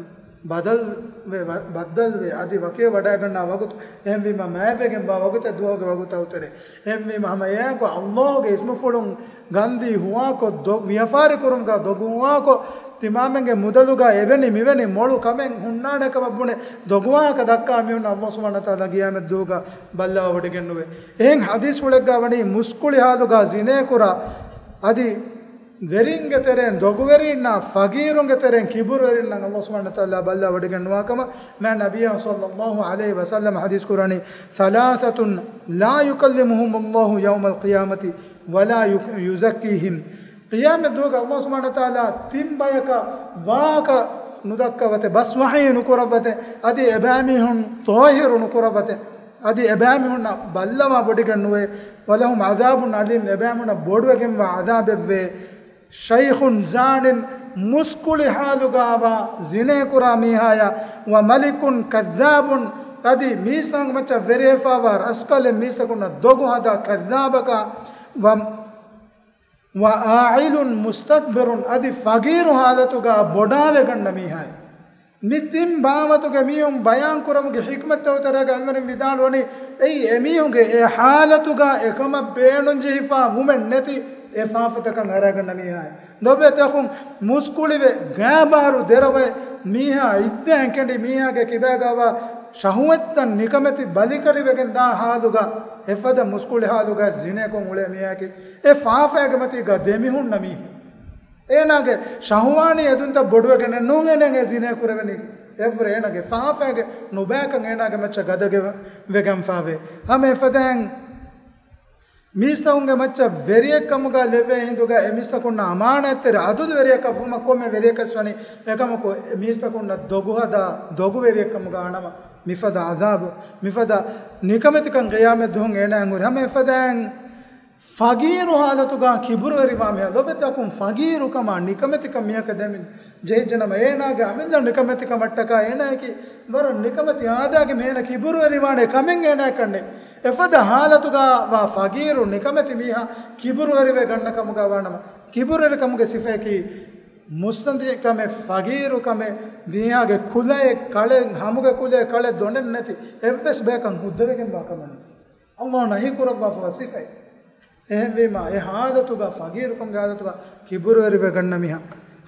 ބަދަލުވެ، ބައްދަލުވެ، އަދި ވަކިވެ ވަޑައިގަންނަ ވަގުތު. އެހެންވީމަ މާތްވެގެންވާ ވަގުތެއް ދުވަހުގެ ވަގުތަށް އުތުރޭ. އެހެންވީމަ ހަމަ އެއާއެކު ﷲގެ އިސްމުފުޅުން ގަންދީ ހުވާކޮށް ދޮ-، ވިޔަފާރި ކުރުމުގަ ދޮގު ހުވާކޮށް، ތިމާމެންގެ މުދަލުގަ އެވެނި މިވެނި މޮޅު ކަމެއް ހުންނާނެ ކަމަށް ބުނެ ދޮގުވާހަކަ ދައްކާ މީހުން އައްލާހު ސުބްޙާނަހޫ ވަތަޢާލާ ޤިޔާމަތް ދުވަހުގަ ބައްލަވާ ވޮޑިގެންނުވޭ. އެހެން ޙަދީޘްފުޅެއްގަ ވަނީ މުސްކުޅި ޙާލުގަ ޒިނޭކުރާ އަދި ވެރިންގެ ތެރެއިން ދޮގުވެރިންނާ ފަގީރުންގެ ތެރެއިން ކިބުރުވެރިންނަށް އައްލާހު ސުބްޙާނަހޫ ވަތަޢާލާ ބައްލަވާ ވޮޑިގެން ނުވާ ކަމަށް މާތް ނަބިއްޔާ ޞައްލައްލާހު ޢަލައިހި ވަސައްލަމަ ޙަދީޘް ކުރަނީ، ثَلَاثَةٌ لَا يُكَلِّمُهُمُ اللَّهُ يَوْمَ الْقِيَامَةِ وَلَا يُزَكِّيهِمْ. ޤިޔާމަތް ދުވަހުގަ އައްލާހު ސުބްޙާނަހޫ ވަތަޢާލާ ތިން ބަޔަކަށް ވާހަކަ ނުދައްކަވަތެ، ބަސް ވަޙީ ނުކުރައްވަތެ، އަދި އެބައިމީހުން ޠާހިރު ނުކުރައްވަތެ، އަދި އެބައިމީހުންނަށް ބައްލަވާ ވޮޑިގެން ނުވޭ. وَلَهُمْ عَذَابٌ أَلِيمٌ، އެބައިމީހުންނަށް ބޮޑުވެގެންވާ ޢަޛާބެއްވޭ. شَيْخٌ زَانٍ، މުސްކުޅި ޙާލުގަ ވާ ޒިނޭކުރާ މީހާޔާ، وَمَلِكٌ كَذَّابٌ، އަދި މީސްތަކުން މައްޗަށް ވެރިވެފައިވާ ރަސްކަލެއް މީސްތަކުންނަށް ދޮގު ހަދާ ކައްޛާބަކާ، وَ وَعَائِلٌ مُسْتَكْبِرٌ، އަދި ފަގީރު ޙާލަތުގަ ބޮޑާވެގަންނަ މީހާއެއް. މި ތިން ބާވަތުގެ މީހުން ބަޔާން ކުރުމުގެ ޙިކްމަތްތައް ތެރޭގަ އަންވަރުން ވިދާޅުވަނީ، އެއީ އެމީހުންގެ އެ ޙާލަތުގަ އެކަމަށް ބޭނުންޖެހިފަ ވުމެއް ނެތި އެ ފާފަތަކަށް އަރާގަންނަ މީހާއެއް. ލޮބުވެތި އަޚުން، މުސްކުޅިވެ، ގާބާރު ދެރަވެ، މީހާ އިއްޒަތް ކެނޑި، މީހާގެ ކިބާގަވާ ޝަހުވަތްތައް ނިކަމެތި ބަލިކަށިވެގެން ދާ ޙާލުގަ، އެފަދަ މުސްކުޅި ޙާލުގަ ޒިނޭކޮށް އުޅޭ މީހާއަކީ، އެ ފާފައިގެ މަތީގަ ދެމިހުންނަ މީހެއް. އޭނާގެ ޝަހުވާނީ އެދުންތައް ބޮޑުވެގެނެއް ނޫން އޭނާ އެ ޒިނޭ ކުރެވެނީ. އެއަށްވުރެ އޭނާގެ ފާފައިގެ ނުބައިކަން އޭނާގެ މައްޗަށް ގަދަވެގެންފާވޭ. ހަމަ އެފަދައިން މީސްތަކުންގެ މައްޗަށް ވެރިއެއްކަމުގަ ލެއްވޭ ހިނދުގަ އެ މީސްތަކުންނަށް އަމާނާތްތެރި އަދުލުވެރިއަކަށް ވުމަށް ކޮންމެ ވެރިޔަކަސް ވަނީ އެކަމަކު އެ މީސްތަކުންނަށް ދޮގުހަދާ ދޮގުވެރިއެއްކަމުގަ އަނަމަ މިފަދަ ޢަޛާބު، މިފަދަ ނިކަމެތިކަން ޤިޔާމަތް ދުވަހުން އޭނާއަށް ހުރި. ހަމަ އެފަދައިން ފަގީރު ޙާލަތުގަ ކިބުރުވެރިވާ މީހާ، ލޮބުވެތި އަޚުން، ފަގީރުކަމާ ނިކަމެތިކަން މީހަކަށް ދެމި ޖެހިއްޖެނަމަ، އޭނާގެ އަމިއްލަ ނިކަމެތިކަމަށްޓަކާ އޭނާއަކީ ވަރަށް ނިކަމެތި އާދައިގެ މީހެއް. އޭނާ ކިބުރުވެރިވާނެ ކަމެއް އޭނާއަކަށް ނެތް. އެފަދަ ޙާލަތުގަ ވާ ފަގީރު ނިކަމެތި މީހާ ކިބުރުވެރިވެ ގަންނަ ކަމުގަ ވާނަމަ، ކިބުރުވެރިކަމުގެ ސިފައަކީ މުއްސަނދިކަމެއް، ފަގީރުކަމެއް، މީހާގެ ކުލައެއް، ކަޅެއް، ހަމުގެ ކުލައެއް، ކަޅެއް ދޮނެއް ނެތި އެއްވެސް ބަޔަކަށް ހުއްދަވެގެންވާ ކަމެއް ނޫން. އައްލާހު ނަހީ ކުރައްވާފަވާ ސިފައެއް. އެހެންވީމަ، އެ ޙާލަތުގަ، ފަގީރުކަމުގެ ޙާލަތުގަ ކިބުރުވެރިވެ ގަންނަ މީހާ.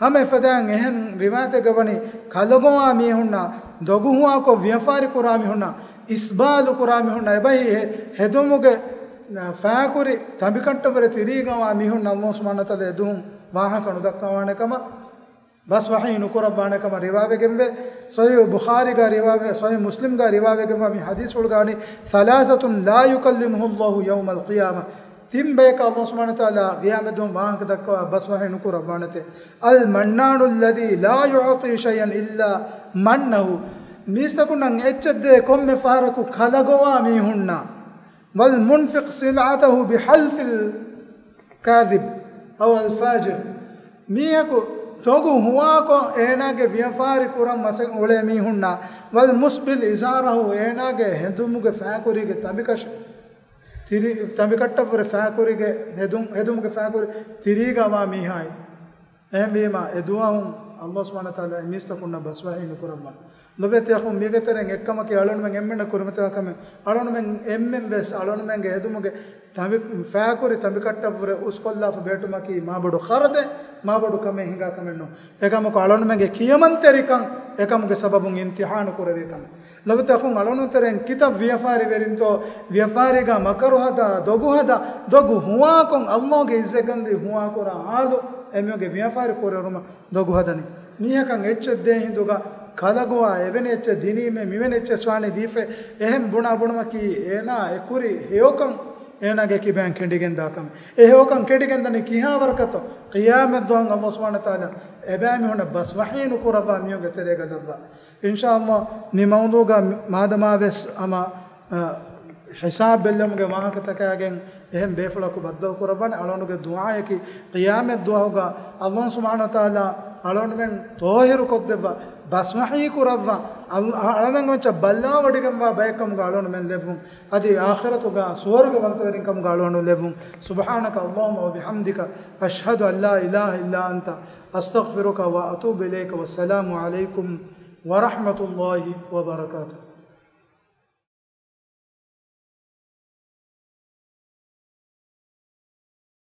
ހަމަ އެފަދައިން އެހެން ރިވާޔަތެއްގަ ވަނީ، ކަލަގޮވާ މީހުންނާ، ދޮގު ހުވާކޮށް ވިޔަފާރި ކުރާ މީހުންނާ، އިސްބާލު ކުރާ މީހުންނާ، އެބަހީ ހެ-، ހެދުމުގެ، އަ، ފައިކުރި ތަނބިކައްޓަށްވުރެ ތިރީގަވާ މީހުންނަށް އައްލާހު ސުބްޙާނަހޫ ވަތަޢާލާ އެދުވަހުން ވާހަކަ ނުދައްކަވާނެ ކަމަށް، ބަސް ވަޙީ ނުކުރައްވާނެ ކަމަށް ރިވާވެގެންވޭ. ޞަޙީޙު ބުޚާރީގަ ރިވާވެ، ޞަޙީޙު މުސްލިމްގަ ރިވާވެގެންވާ މި ޙަދީޘްފުޅުގަ ވަނީ، ثَلَاثَةٌ لَا يُكَلِّمُهُمُ اللَّهُ يَوْمَ الْقِيَامَةِ. ތިން ބަޔަކަށް އައްލާހު ސުބްޙާނަހޫ ވަތަޢާލާ ޤިޔާމަތް ދުވަހު ވާހަކަ ދައްކަވާ ބަސް ވަޙީ ނުކުރައްވާނެތެ. الْمَنَّانُ الَّذِي لَا يُعْطِي شَيْئًا إِلَّا مَنَّهُ. މީސްތަކުންނަށް އެއްޗެއް ދޭ ކޮންމެ ފަހަރަކު ކަލަގޮވާ މީހުންނާ. وَالْمُنْفِقُ سِلْعَتَهُ بِحَلْفِ الْكَاذِبِ أَوْ الْفَاجِرِ. މީހަކު ދޮގު ހުވާކޮށް އޭނާގެ ވިޔަފާރި ކުރަން މަސައް އުޅޭ މީހުންނާ، وَالْمُسْبِلُ إِزَارَهُ، އޭނާގެ ހެދުމުގެ ފައިކުރީގެ ތަނބިކަށި ތިރި-، ތަނބިކައްޓަށްވުރެ ފައިކުރީގެ ހެދުން، ހެދުމުގެ ފައިކުރި ތިރީގަވާ މީހާއި. އެހެންވީމަ، އެ ދުވަހުން އައްލާހު ސުބްޙާނަހޫ ވަތަޢާލާ އެ މީސްތަކުންނަށް ބަސްވަޙީ ނުކުރައްވާނެ. ލޮބުވެތި އަޚުން، މީގެ ތެރެއިން އެއްކަމަކީ އަޅުންމެން އެންމެންނަށް ކުރިމަތިވާ ކަމެއް. އަޅުންމެން އެންމެން ވެސް އަޅުންމެންގެ ހެދުމުގެ ތަނބި-، ފައިކުރި ތަނބިކައްޓަށްވުރެ އުސްކޮށްލާފަ ބެހެއްޓުމަކީ މާބޮޑު ޚަރަދެއް، މާބޮޑު ކަމެއް ހިނގާ ކަމެއް ނޫން. އެކަމަކު އަޅުންމެންގެ ކިޔަމަންތެރިކަން އެކަމުގެ ސަބަބުން އިމްތިޙާނު ކުރެވޭ ކަމެއް. ލޮބުވެތި އަޚުން، އަޅުން ތެރެއިން ކިތައް ވިޔަފާރިވެރިންތޯ، ވިޔަފާރީގަ މަކަރު ހަދާ، ދޮގު ހަދާ، ދޮގު ހުވާކޮށް، އައްލާހުގެ އިއްޒަތްގަންދީ ހުވާކުރާ ޙާލު، އެމީހުންގެ ވިޔަފާރި ކުރިއެރުމަށް ދޮގު ހަދަނީ. މީހަކަށް އެއްޗެއް ދޭ ހިނދުގަ ކަލަގޮވާ، އެވެނި އެއްޗެއް ދިނީމޭ، މިވެނި އެއްޗެއް ވާނީ ދީފޭ، އެހެން ބުނާ ބުނުމަކީ އޭނާ އެކުރި ހެޔޮކަން އޭނާގެ ކިބައިން ކެނޑިގެން ދާ ކަމެއް. އެ ހެޔޮކަން ކެނޑިގެން ދަނީ ކިހާ ވަރަކަށްތޯ؟ ޤިޔާމަތް ދުވަހު އައްލާހު ސުބްޙާނަހޫ ވަތަޢާލާ އެބައިމީހުންނަށް ބަސް ވަޙީ ނުކުރައްވާ މީހުންގެ ތެރޭގަ ލައްވާ. އިންޝާﷲ، މި މައުޟޫޢުގަ މާދަމާވެސް ހަމަ، އަ، ހިސާބު ބެއްލެވުމުގެ ވާހަކަތަކާގެން އެހެން ބޭފުޅަކު ބައްދަލު ކުރައްވާނެ. އަޅުގަނޑުގެ ދުޢާއަކީ، ޤިޔާމަތް ދުވަހުގަ އައްލާހު ސުބްޙާނަހޫ ވަތަޢާލާ އަޅުގަނޑުމެން ޠާހިރު ކޮށްދެއްވާ، ބަސް ވަޙީ ކުރައްވާ، އަލް-، އަ-، އަޅުގަނޑުމެން މައްޗަށް ބައްލަވާ ވޮޑިގެންވާ ބައެއްކަމުގަ އަޅުގަނޑުމެން ލެއްވުން. އަދި އާޚިރަތުގަ ސުވަރުގެ ވަންތަވެރިން ކަމުގަ އަޅުގަނޑު ލެއްވުން. سبحانك اللهم وبحمدك، أشهد أن لا إله إلا أنت، أستغفرك وأتوب إليك. والسلام عليكم ورحمة الله وبركاته.